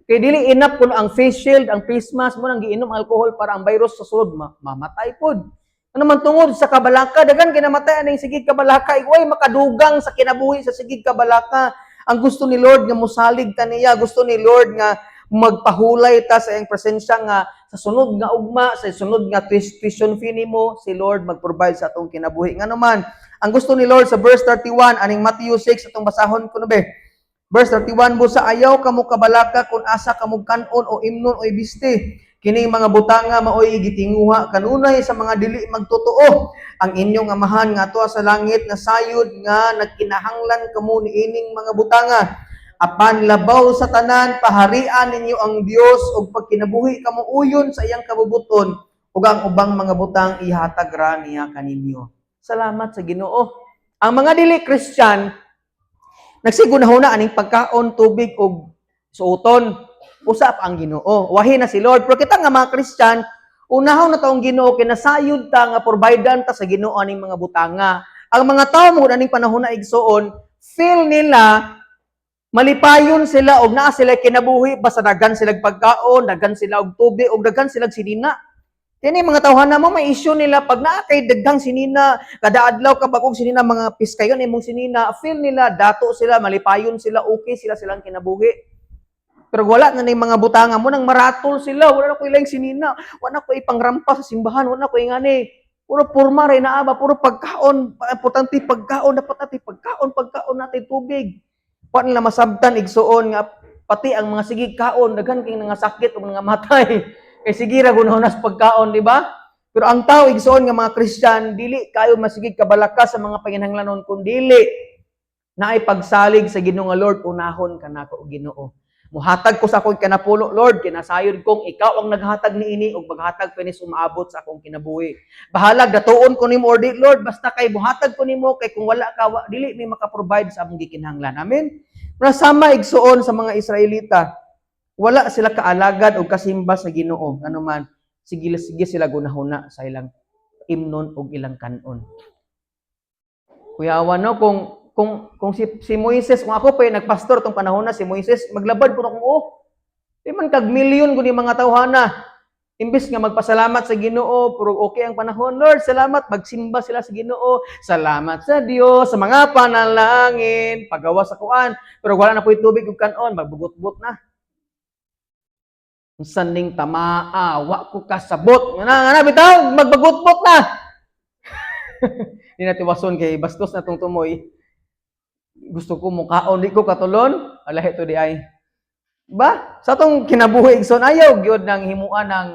Kay dili enough kuno ang face shield, ang face mask mo nang giinom alcohol para ang virus sa sulod mamatay pod. Ano man tungod sa kabalaka, daghan kinamatay aning sigig kabalaka, way makadugang sa kinabuhi sa sigig kabalaka. Ang gusto ni Lord nga musalig ta niya, gusto ni Lord nga magpahulay ta sa iyang presensya nga sa sunod nga ugma, sa sunod nga tuition fee nimo, si Lord mag-provide sa atong kinabuhi. Ngano man, ang gusto ni Lord sa verse 31 aning Matthew 6, atong basahon kuno be. Verse 31, "Busa ayaw kamo kabalaka kung asa kamo kanon o imnon o ibisti. Kining mga butanga maoy gitinguha kanunay sa mga dili magtotoo. Ang inyong Amahan nga atua sa langit nasayod nga nagkinahanglan kamo niining mga butanga. Apan labaw sa tanan, paharian ninyo ang Dios ug pagkinabuhi kamo uyon sa iyang kabubuton, ug ang ubang mga butang ihatag ra niya kaninyo." Salamat sa Ginoo. Ang mga dili Christian nagsigunahuna aning pagkaon, tubig ug suoton. Usap ang Ginoo. Wahi na si Lord. Pero kita nga mga Christian, unahon na taong Ginoo, kinasayod ta nga providean ta sa Ginoo aning mga butanga. Ang mga tao mo aning panahon na, igsuon, feel nila malipayon sila og naa sila kinabuhi basta daghan sila pagkaon, daghan sila og tubig og daghan sila sinina. Kini mga tawhana mo may issue nila pag naa kay daghang sinina, kada adlaw ka bag-ong sinina, mga piskayon imong sinina, feel nila dato sila, malipayon sila, okay sila silang kinabuhi. Pero wala na ning mga butanga mo nang maratol sila, wala na ko ilang sinina, wala na ko ipangrampa sa simbahan, wala na ko ingani. Puro porma ray naa ba, puro pagkaon, importante pagkaon, dapat natin pagkaon, pagkaon natin tubig. Wa nila masabtan, igsuon, nga pati ang mga sige kaon, daghan kay nga sakit ug nga matay. Kay sige ra gunahon sa pagkaon, di ba? Pero ang tao, igsuon, nga mga Christian, dili kayo masigig kabalaka sa mga panginahanglanon kun dili naay pagsalig sa Ginoo nga, "Lord, unahon ka nako, Ginoo. Muhatag ko sa akong kanapulo, Lord, kinasayod kong ikaw ang naghatag niini ug maghatag pa ni umaabot sa akong kinabuhi. Bahalag datuon ko nimo or di, Lord, basta kay muhatag ko nimo, kay kung wala ka, dili mi maka-provide sa among gikinahanglan." Amen. Pero sama, igsuon, sa mga Israelita, wala sila kaalagad o kasimba sa Ginoo. Ano man, sige sige sila gunahuna sa ilang imnon og ilang kanon. Kuyawa no kung si Moises, kung ako pa yung nagpastor tong panahon na si Moises, maglabad po na kung oh. Di man kag milyon kun mga tawhana. Imbes nga magpasalamat sa Ginoo, pero okay ang panahon, "Lord, salamat," magsimba sila sa Ginoo. "Salamat sa Dios sa mga panalangin, pagawa sa kuan." Pero wala na po'y tubig ug kanon, magbugot-bot na. "Unsa ning tamaa, wa ko kasabot." Nga na bitaw, magbagot-bot na. Di na tiwason kay bastos na tong tumoy. Gusto ko mukaon, di ko katulon, alahi to di ay. Ba? Sa atong kinabuhi, igsoon, ayaw gyud nang himuan ng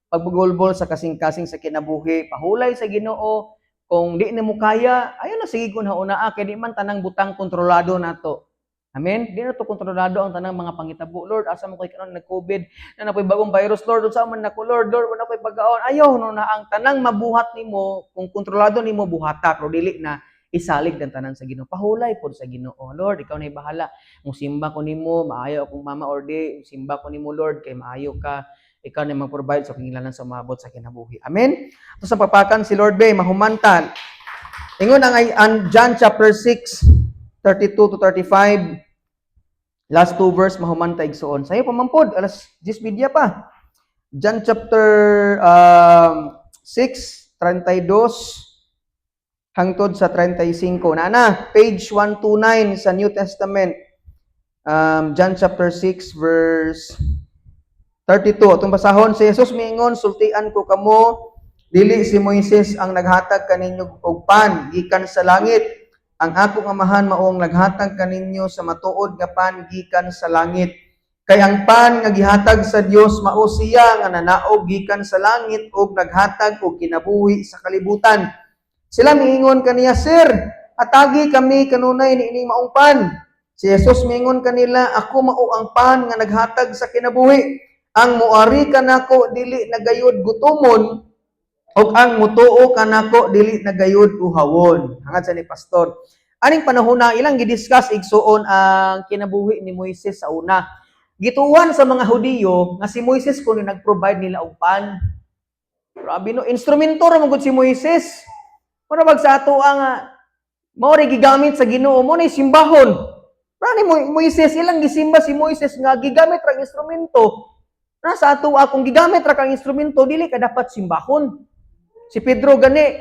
pagbugolbol sa kasing-kasing sa kinabuhi, pahulay sa Ginoo. Kung di nimo kaya, ayaw na sige kun hauna kay di man tanang butang kontrolado nato. Amen? Di na to kontrolado ang tanang mga pangitabo. "Lord, asa mo kay kanon nag-COVID na napoy bagong virus, Lord, unsa man nako, Lord, Lord, wala ko'y pagkaon." Ayaw no na ang tanang mabuhat nimo, kung kontrolado nimo buhata, pero dili na isalig ng tanan sa Ginoo. Pahulay pod sa Ginoo. "Lord, ikaw na bahala. Musimba ko nimo, maayo akong mama or di, simba ko nimo, Lord, kay maayo ka. Ikaw na mag-provide sa kingilanan sa umabot sa kinabuhi." Amen. Ito sa papakan si Lord Bay, mahumantal. Ingon ang ay ang John chapter 6, 32 to 35. Last two verse, mahumanta, igsuon. Sayo pa man pod, alas 10:30 pa. John chapter 6, 32 hangtod sa 35. Nana, page 129 sa New Testament. John chapter 6 verse 32. Atong basahon, si Jesus miingon, "Sultian ko kamo, dili si Moises ang naghatag kaninyo og pan gikan sa langit. Ang akong Amahan mao ang naghatag kaninyo sa matuod nga pan gikan sa langit. Kay ang pan nga gihatag sa Dios mao siya nga nanaog gikan sa langit ug naghatag og kinabuhi sa kalibutan." Sila miingon kaniya, "Sir, atagi kami kanunay niining maong pan." Si Jesus miingon kanila, "Ako mao ang pan nga naghatag sa kinabuhi. Ang muari kanako dili na gayud gutomon ug ang mutuo kanako dili na gayud uhawon." Hangad sa ni pastor. Aning panahon na ilang gidiscuss, igsuon, ang kinabuhi ni Moises sa una. Gituohan sa mga Hudiyo nga si Moises kuno nag-provide nila og pan. Grabe no, instrumento ra man gud si Moises. Mura bag sa ato ang mao ray gigamit sa Ginoo mo ni simbahon. Rani mo Moises, ilang gisimba si Moises nga gigamit ra ang instrumento. Na sa ato kung gigamit ra kang instrumento, dili ka dapat simbahon. Si Pedro gani.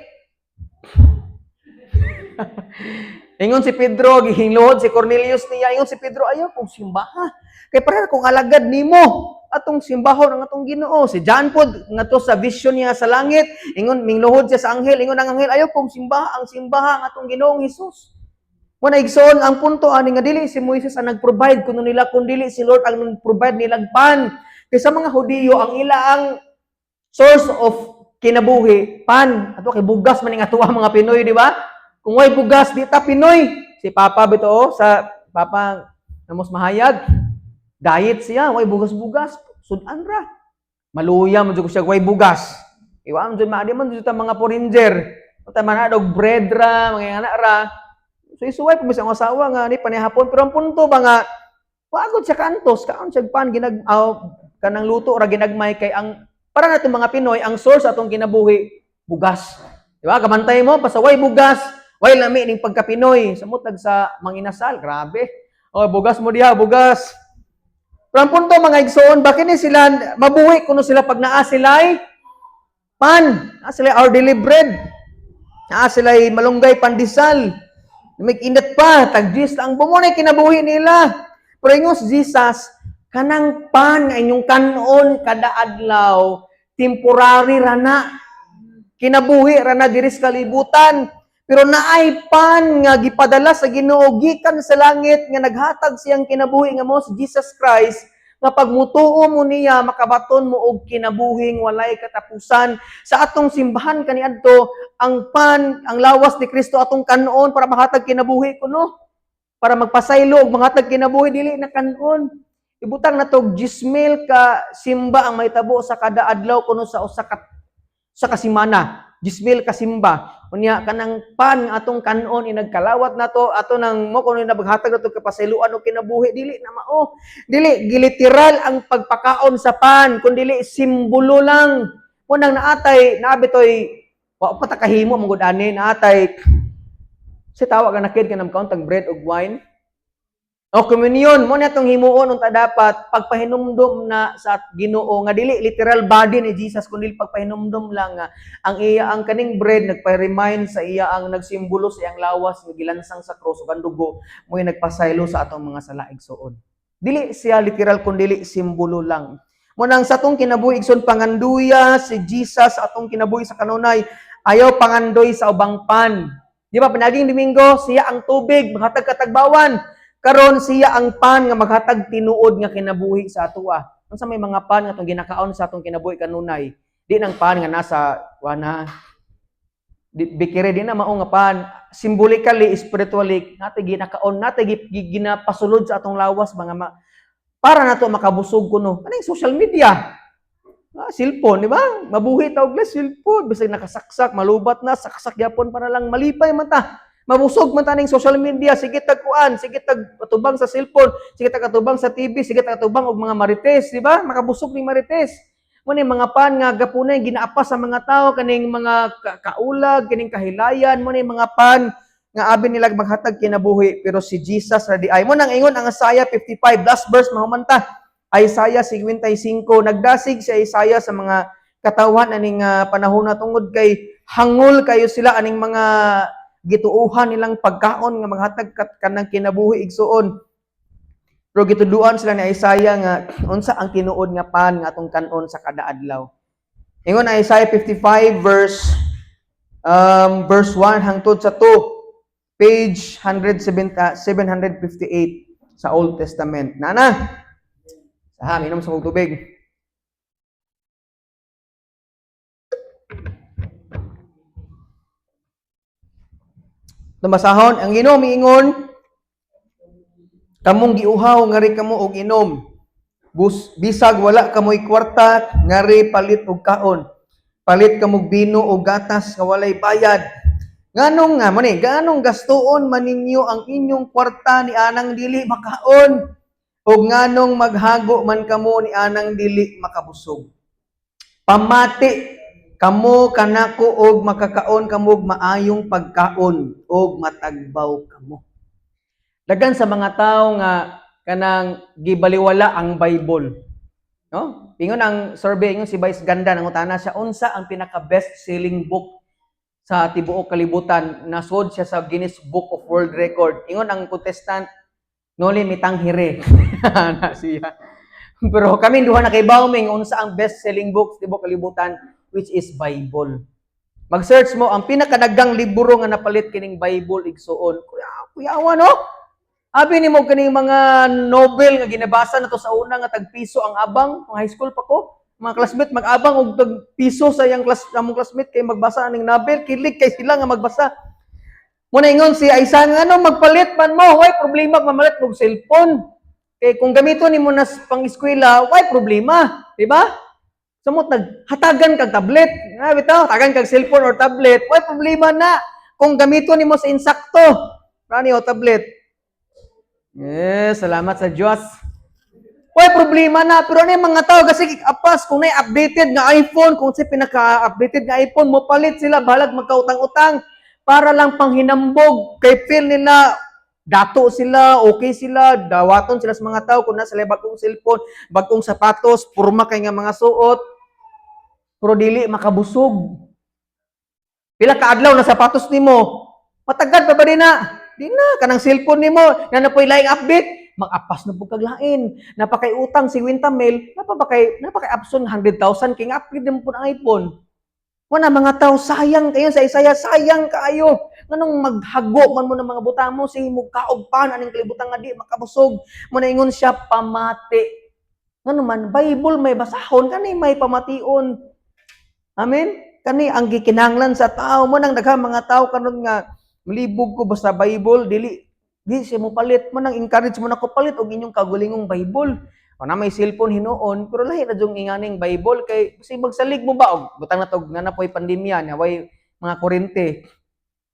Ingon si Pedro, gihinluhod si Cornelius niya. Ingon si Pedro, "Ayaw kong simbaha. Kay pareha kong alagad nimo atong simbahon ang atong Ginoo." Si John pod ngadto sa vision niya sa langit, ingon mingluhod siya sa anghel, ingon ang anghel, "Ayaw kong simbaha, ang simbaha ang atong Ginoong Hesus." Mo na, igsoon, ang punto ani nga dili si Moises ang nag-provide kuno nila kun dili si Lord ang nag-provide nilang pan. Kay sa mga Hudiyo, ang ila ang source of kinabuhi pan. Ato kay bugas man ning atoa mga Pinoy, di ba? Kung way bugas, di ta Pinoy. Si Papa bito oh, sa Papa namos mahayag. Diet siya, way bugas-bugas, sudan ra. Maluya mo jud ko siya way bugas. Iwa man jud maadi man jud ta mga foreigner. Ta man og bread ra, mga ana ra. So isuway pa bisang asawa nga ni panihapon, pero ang punto ba nga wagod siya kantos kaon siya pan ginag aw, kanang luto ra ginagmay, kay ang para nato mga Pinoy, ang source atong kinabuhi bugas. Di ba? Kamantay mo pasaway bugas, way lami ning pagka Pinoy. Samot sa manginasal, grabe. Oh, bugas mo diha, bugas. Pero ang punto, mga igsoon, bakit ni sila mabuhi kuno sila pag naa sila'y pan, naa sila our daily bread. Naa sila'y malunggay, pandesal. May inat pa, tag-gis ang bumo na kinabuhi nila. Pero ingon si Jesus, kanang pan nga inyong kanon kada adlaw, temporary rana. Kinabuhi rana diri sa kalibutan. Pero naay pan nga gipadala sa Ginoo gikan sa langit nga naghatag siyang kinabuhi nga mo si Jesus Christ, nga pag mutuo mo niya makabaton mo og kinabuhing walay katapusan. Sa atong simbahan kaniadto, ang pan, ang lawas ni Kristo atong kanon para mahatag kinabuhi kuno. Para magpasaylo og mahatag kinabuhi, dili na kanon. Ibutang na tog 10,000 ka simba ang mahitabo sa kada adlaw kuno sa usa ka sa kasimana. 10,000 ka simba. Unya kanang pan nga atong kanon inagkalawat nato ato nang mo kuno nabaghatag nato kapasayloan og kinabuhi, dili na mao. Dili giliteral ang pagpakaon sa pan kun dili simbolo lang. Mo nang naatay nabi toy wa pa ta kahimo man gud ani, naatay si tawag nga nakid kanang kaon tag bread ug wine. O communion mo na itong himuon unta dapat pagpahinumdum na sa Ginoo nga dili literal body ni Jesus kundi pagpahinumdum lang nga ang iya ang kaning bread nagpa-remind sa iya ang nagsimbolo sa iyang lawas nga gilansang sa krus ug ang dugo mo'y nagpasaylo sa atong mga sala, igsuon. Dili siya literal kun dili simbolo lang. Mo nang sa atong kinabuhi, igsoon, panganduya si Jesus sa atong kinabuhi sa kanunay. Ayaw pangandoy sa ubang pan. Di ba pinaging Domingo, siya ang tubig maghatag katagbawan. Karon siya ang pan nga maghatag tinuod nga kinabuhi sa atoa. Unsa may mga pan nga atong ginakaon sa atong kinabuhi kanunay? Di nang pan nga nasa wana di, bikire, di na mao nga pan. Symbolically, spiritually, nate ginakaon, nate ginapasulod sa atong lawas mga ma, para nato makabusog kuno. Ano yung social media? Ah, cellphone, di ba? Mabuhi ta og less cellphone, bisag nakasaksak, malubat na, saksak gyapon para lang malipay man ta. Mabusog man ta ning social media, sige tag kuan, sige tag atubang sa cellphone, sige tag atubang sa TV, sige tag atubang og mga marites, di ba? Makabusog ning marites. Mo ni mga pan nga gapunay ginaapas sa mga tao kaning mga kaulag, kining kahilayan, mo ni mga pan nga abi nila maghatag kinabuhi, pero si Jesus ra di ay. Mo nang ingon ang Isaiah 55, last verse, mahuman ta. Isaiah 55, nagdasig si Isaiah sa mga katawhan aning panahon na tungod kay hangol kayo sila aning mga gituohan nilang pagkaon nga maghatag kanang kinabuhi, igsuon. Pero gituduan sila ni Isaiah nga unsa ang tinuod nga pan nga atong kanon sa kada adlaw. Ingon ang Isaiah 55 verse 1 hangtod sa 2, page 170, 758 sa Old Testament. Nana. Saha, minom sa kog tubig. Basahon, ang Ginoo miingon, "Kamong giuhaw, ngari kamo og inom. Bisag wala kamoy kwarta, ngari palit og kaon. Palit kamog bino og gatas nga walay bayad. Nganong nga mo ni, ganong gastuon man ninyo ang inyong kwarta ni anang dili makaon? O nganong maghago man kamo ni anang dili makabusog? Pamati kamo kanako og makakaon kamo og maayong pagkaon og matagbaw kamo." Daghan sa mga tao nga kanang gibaliwala ang Bible. No? Ingon ang survey, ingon si Vice Ganda, nangutana siya unsa ang pinaka best selling book sa tibuok kalibutan. Nasod siya sa Guinness Book of World Record. Ingon ang contestant, "Noli Me Tangere." Na siya. Pero kami duha na kay mi unsa ang best selling book sa tibuok kalibutan, which is Bible. Mag-search mo ang pinakadaghang libro nga napalit kining Bible, igsuon. Kuya, kuyawa, no? Abi nimo kaning mga novel nga ginabasa na to sa una nga tag piso ang abang, mga high school pa ko. Mga classmate mag-abang og tag piso sa iyang class, among classmate kay magbasa aning novel, kilig kay sila nga magbasa. Muna ingon si Aisa nga ano magpalit man mo, way problema mamalit og cellphone. Kay kung gamiton nimo na pang eskwela, way problema, di ba? Samot naghatagan kag tablet, nga bitaw, hatagan kag cellphone or tablet, way problema na. Kung gamiton nimo sa insakto, rani o tablet. Yes, salamat sa Diyos. Way problema na, pero ano yung mga tao kasi apas kung na updated nga iPhone, kung si pinaka-updated nga iPhone, mo palit sila balag magkautang-utang para lang panghinambog kay feel nila dato sila, okay sila, dawaton sila sa mga tao kung nasa sila bagong cellphone, bagong sapatos, purma kay nga mga suot. Pero dili makabusog. Pila ka adlaw na sapatos nimo? Matagad pa ba di na? Di na kanang cellphone nimo, na na po'y laing update, mag-apas na pud kag lain. Napakay utang 50 mil, napakay abson 100,000 kay nga upgrade mo pud ang iPhone. Wala mga tao, sayang kayo sa Isaiah, sayang kaayo. Nganong maghago man mo ng mga butang mo, sige mo kaog pa aning kalibutan nga di makabusog. Mo na ingon siya, "Pamati." Ngano man, Bible may basahon, kani may pamation. Amen? Kani ang gikinahanglan sa tao mo nang daghang mga tao karon nga malibog ko basta Bible, dili di siya mo palit mo nang encourage mo na ko palit og inyong kagulingong Bible. O na may cellphone hinuon, pero lahi na jung inganing Bible kay kasi magsalig mo ba og butang na tog nga na po'y pandemya na way mga kuryente.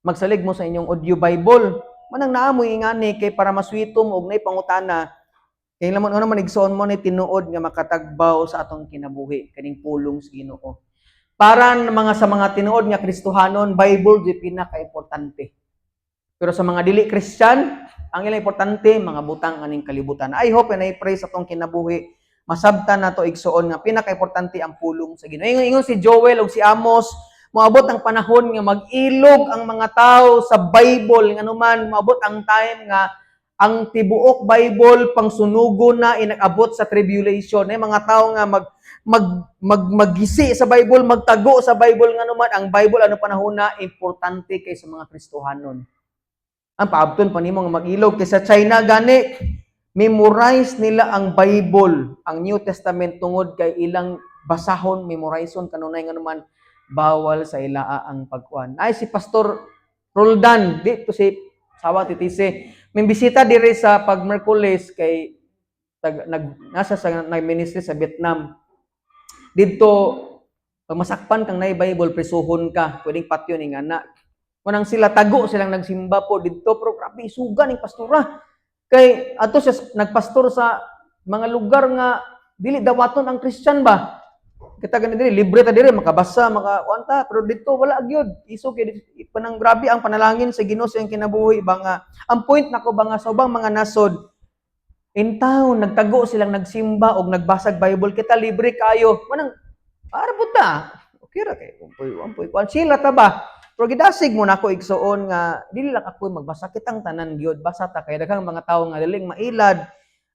Magsalig mo sa inyong audio Bible. Manang naa mo ingani kay para maswito mo og nay pangutana. Kay lamon ano man, igsoon, mo ni tinuod nga makatagbaw sa atong kinabuhi kaning pulong sa Ginoo. Para mga sa mga tinuod nga Kristohanon, Bible di pinaka-importante. Pero sa mga dili Christian, ang ilang importante mga butang aning kalibutan. I hope and I pray sa atong kinabuhi masabtan nato, igsuon, nga pinaka-importante ang pulong sa Ginoo. Ingon, ingon si Joel ug si Amos, moabot ang panahon nga mag-ilog ang mga tao sa Bible, ngano man moabot ang time nga ang tibuok Bible pangsunugon na inag-abot sa tribulation. Eh, mga tao nga mag mag mag maggisi sa Bible, magtago sa Bible, ngano man ang Bible ano panahon na importante kay sa mga Kristohanon. Ang paabton pa nimo nga mag-ilog kay sa China gani memorize nila ang Bible, ang New Testament, tungod kay ilang basahon, memorizon kanunay, ngano man bawal sa ilaa ang pagkuan. Ay si Pastor Roldan, di to si Sawa Titise. May bisita diri sa pag Merkules kay tag, nag nasa sa nag-ministry sa Vietnam. Didto pag masakpan kang nay Bible, presuhon ka, pwedeng patyon ni nga. Kunang sila tago silang nagsimba po didto, pero grabe isuga ning pastora. Kay ato siya nagpastor sa mga lugar nga dili dawaton ang Christian ba. Kita gani diri libre ta diri makabasa, makakuan ta, pero didto wala gyud. Iso kay panang grabe ang panalangin sa Ginoo sa iyang kinabuhi ba nga ang point nako ba nga sa ubang mga nasod in town nagtago silang nagsimba og nagbasag Bible, kita libre kayo. Manang para pud ta. Okay ra kay umpoy umpoy kuan sila ta ba. Pero gidasig mo nako, igsuon, nga dili lang ako magbasa, kitang tanan gyud basa ta kay daghang mga tawo nga diling mailad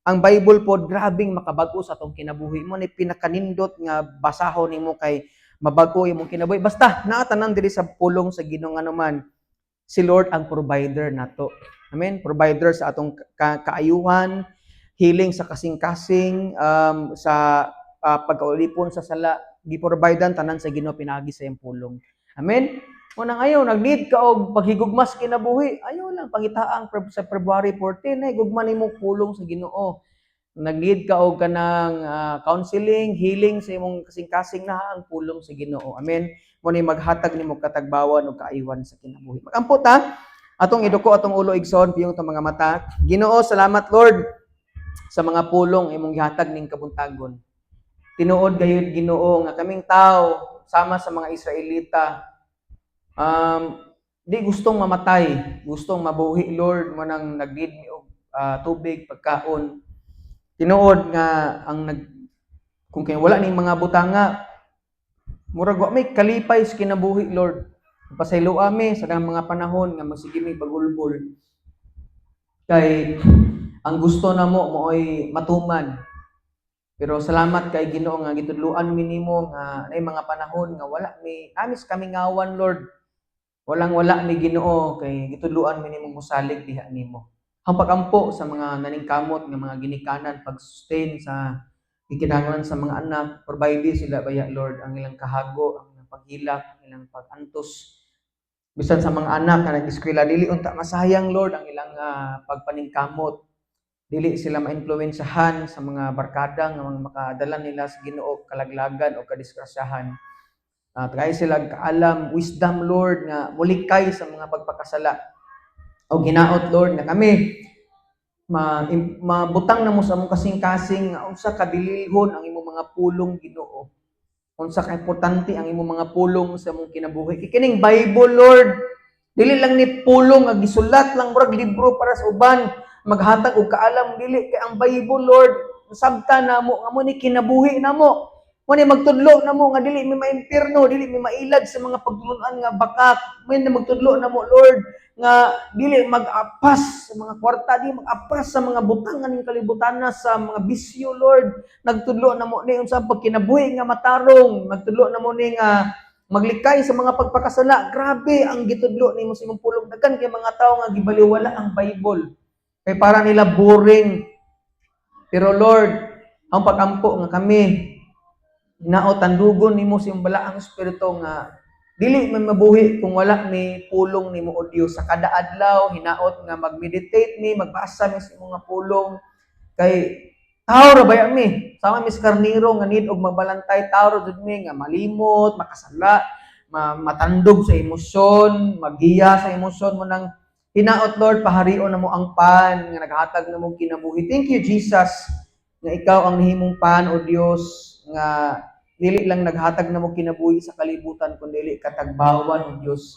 ang Bible pod, grabing makabago sa atong kinabuhi mo ni pinakanindot nga basahon nimo kay mabago imong kinabuhi. Basta naa tanan diri sa pulong sa Ginoo, man si Lord ang provider nato. Amen. Provider sa atong kaayuhan, healing sa kasing-kasing, sa pagkaulipon sa sala, gi-providean tanan sa Ginoo pinaagi sa iyang pulong. Amen. Mo nang ayaw nag-need ka og paghigugmas kinabuhi, ayaw lang pangitaang sa February 14 ay gugma nimo pulong sa Ginoo. Nag-need ka og kanang counseling, healing sa imong kasing-kasing, na ang pulong sa Ginoo. Amen. Mo ni maghatag nimo katagbawan ug kaaywan sa kinabuhi. Magampo ta, atong iduko atong ulo, igsoon, piyong atong mga mata. Ginoo, salamat, Lord, sa mga pulong imong gihatag ning kabuntagon. Tinuod gayud, Ginoo, nga kaming tao sama sa mga Israelita, di gustong mamatay, gustong mabuhi, Lord, mo nang nag-need mi og tubig, pagkaon. Tinuod nga ang nag kung kay wala ning mga butanga, murag wa may kalipay sa kinabuhi, Lord. Pasayloa mi sa daghang mga panahon nga magsige mi bagulbol. Kay ang gusto namo mao'y matuman. Pero salamat kay Ginoo nga gitudloan mi nimo nga nay mga panahon nga wala mi amis kami ngawan, Lord. Walang wala mi, Ginoo, kay gitudloan mi nimo mosalig diha nimo. Ang pagampo sa mga naningkamot nga mga ginikanan pag-sustain sa gikinahanglan sa mga anak, provide sila baya, Lord, ang ilang kahago, ang ilang paghilak, ang ilang pag-antos. Bisan sa mga anak nga nag-eskwela, dili unta masayang, Lord, ang ilang pagpaningkamot. Dili sila maimpluwensyahan sa mga barkada nga mga makadala nila sa Ginoo kalaglagan o kadisgrasyahan. Tagay sila kaalam, wisdom, Lord, nga mulikay sa mga pagpakasala. O ginaot, Lord, nga kami mabutang na mo sa among kasing-kasing nga unsa kadililhon ang imong mga pulong, Ginoo. Unsa ka importante ang imong mga pulong sa among kinabuhi. Kay kining Bible, Lord, dili lang ni pulong nga gisulat lang murag libro para sa uban maghatag og kaalam, dili kay ang Bible, Lord, sabta namo nga mo ni kinabuhi namo. Mo ni magtudlo namo nga dili mi maimpierno, dili mi mailad sa mga pagtulunan nga bakak. Mo ni magtudlo namo, Lord, nga dili mag-apas sa mga kwarta, dili mag-apas sa mga butang aning kalibutan na sa mga bisyo, Lord. Nagtudlo namo ni unsa ang pagkinabuhi nga matarong, nagtudlo namo ni nga maglikay sa mga pagpakasala. Grabe ang gitudlo nimo sa imong pulong. Daghan kay mga tawo nga gibaliwala ang Bible. Kay para nila boring. Pero Lord, ang pagampo nga kami hinaot tandugon nimo sa imong balaang espiritu nga dili man mabuhi kung wala mi pulong nimo, o Dios, sa kada adlaw. Hinaot nga mag-meditate mi, magbasa mi sa imong nga pulong kay tao ra baya mi, sama mi sa karniro nga need og magbalantay. Tao ra jud mi nga malimot, makasala, matandog sa emosyon, magiya sa emosyon. Mo nang hinaot, Lord, paharion na mo ang pan nga naghatag na mong kinabuhi. Thank you, Jesus, nga ikaw ang nahimong pan, o Dios, nga dili lang naghatag na mo kinabuhi sa kalibutan kundi katagbawan, o Dios,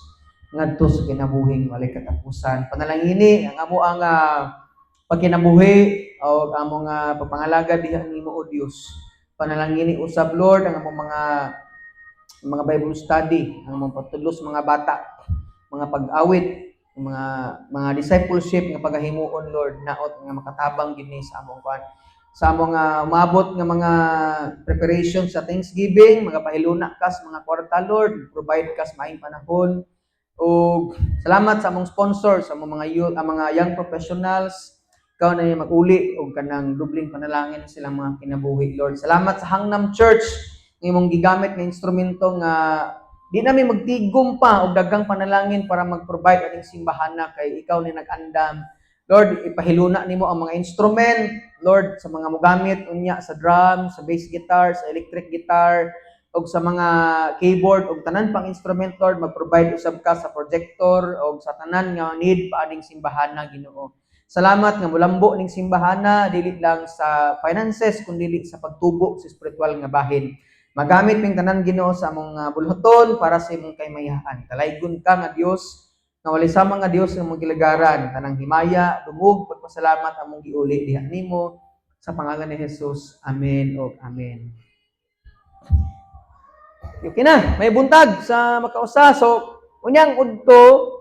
ngadto sa kinabuhing walay katapusan. Panalangini ang amo ang pagkinabuhi o among pagpangalaga diha nimo, o Dios. Panalangini usab, Lord, ang among mga Bible study, ang among pagtudlo sa mga bata, mga pag-awit, mga discipleship nga pagahimuon, Lord, naot nga makatabang gini sa among kuan, sa among umabot nga mga preparation sa Thanksgiving. Mga pahiluna kas mga kwarta, Lord, provide kas maayong panahon. Ug salamat sa among sponsor, sa among mga youth, ang mga young professionals. Ikaw na yung mag-uli og kanang dubling panalangin sa silang mga kinabuhi, Lord. Salamat sa Hangnam Church nga imong gigamit nga instrumento nga di namin magtigom pa og daghang panalangin para mag-provide aning simbahan na kay ikaw ni nag-andam. Lord, ipahiluna nimo ang mga instrument, Lord, sa mga mogamit unya sa drum, sa bass guitar, sa electric guitar, og sa mga keyboard og tanan pang instrument, Lord. Mag-provide usab ka sa projector og sa tanan nga need pa aning simbahana, Ginoo. Salamat nga mulambo ning simbahana dili lang sa finances kundi sa pagtubo sa espiritual nga bahin. Magamit ming tanan, Ginoo, sa among bulhaton para sa imong kaymayaan. Dalaygon ka nga Dios nga walay sama nga Dios nga among gilagaran. Tanang himaya, dungog, pagpasalamat among giuli diha nimo sa pangalan ni Jesus. Amen ug amen. Okay na, may buntag sa makausa. So, unyang udto,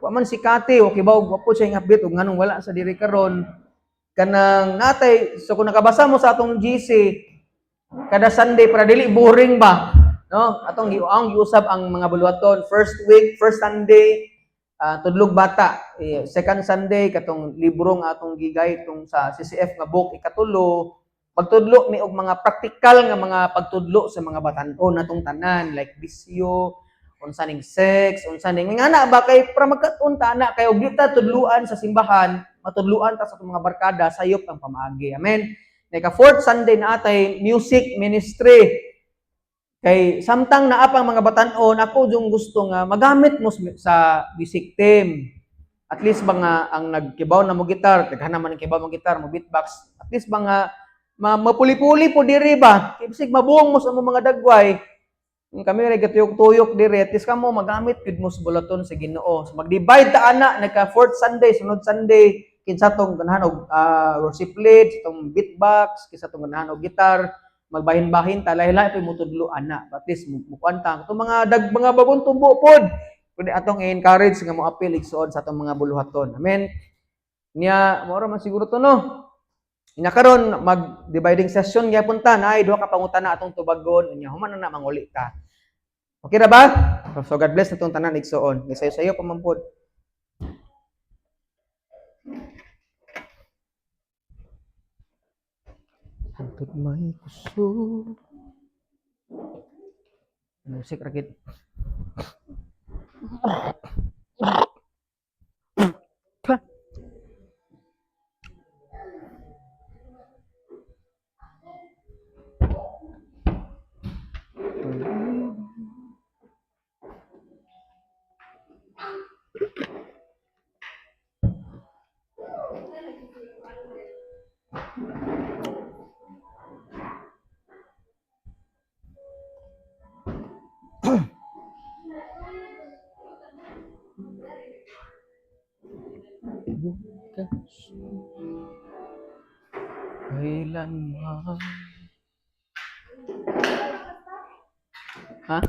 wa man si Kati, okay ba, wa po siya yung update, ug nganong wala sa diri karon. Kanang natay, so kung nakabasa mo sa atong GC, kada Sunday para dili boring ba? No? Atong ang giusab ang mga buluhaton first week, first Sunday, tudlog bata. Eh, second Sunday katong libro nga atong gigay tong sa CCF nga book ikatulo, magtudlo mi og mga practical nga mga pagtudlo sa mga batan-on natong tanan like bisyo, Unsa ning sex, unsa ning nga ba kay para magkat-on ta ana kay og di ta tudluan sa simbahan, matudluan ta sa atong mga barkada sayop ang pamaagi. Amen. Neka fourth Sunday na atay music ministry. Kay samtang naa pang mga batan-on, ako yung gusto nga magamit mo sa music team. At least ba nga ang nagkibaw na mo gitar, daghan naman ang kibaw mo gitar, mo beatbox, at least ba nga mapuli-puli po diri ba? Kay bisig mabuong mo sa among mga dagway. Kung kami ray gatuyok-tuyok diri, at least kamo magamit gud mo sa bulaton sa Ginoo. So mag-divide ta ana nagka fourth Sunday, sunod Sunday, kinsa tong ganahan og worship lead, sa tong beatbox, kinsa tong ganahan og gitar, magbahin-bahin ta lahi-lahi pa mutudlo ana. At least mukuan ta. Katong mga dag mga bagong tubo pod. Kundi atong i-encourage nga mo apil igsuon sa atong mga buluhaton. Amen. Nya mao ra man siguro to, no. Nya karon mag dividing session gyapon ta, naay duha ka pangutana atong tubagon, nya human na na manguli ta. Okay ra ba? So God bless natong tanan igsuon. Sayo-sayo pa man pod. Hantod may kusog. Musik rakit. Pa. Bukas kailanman. Ha?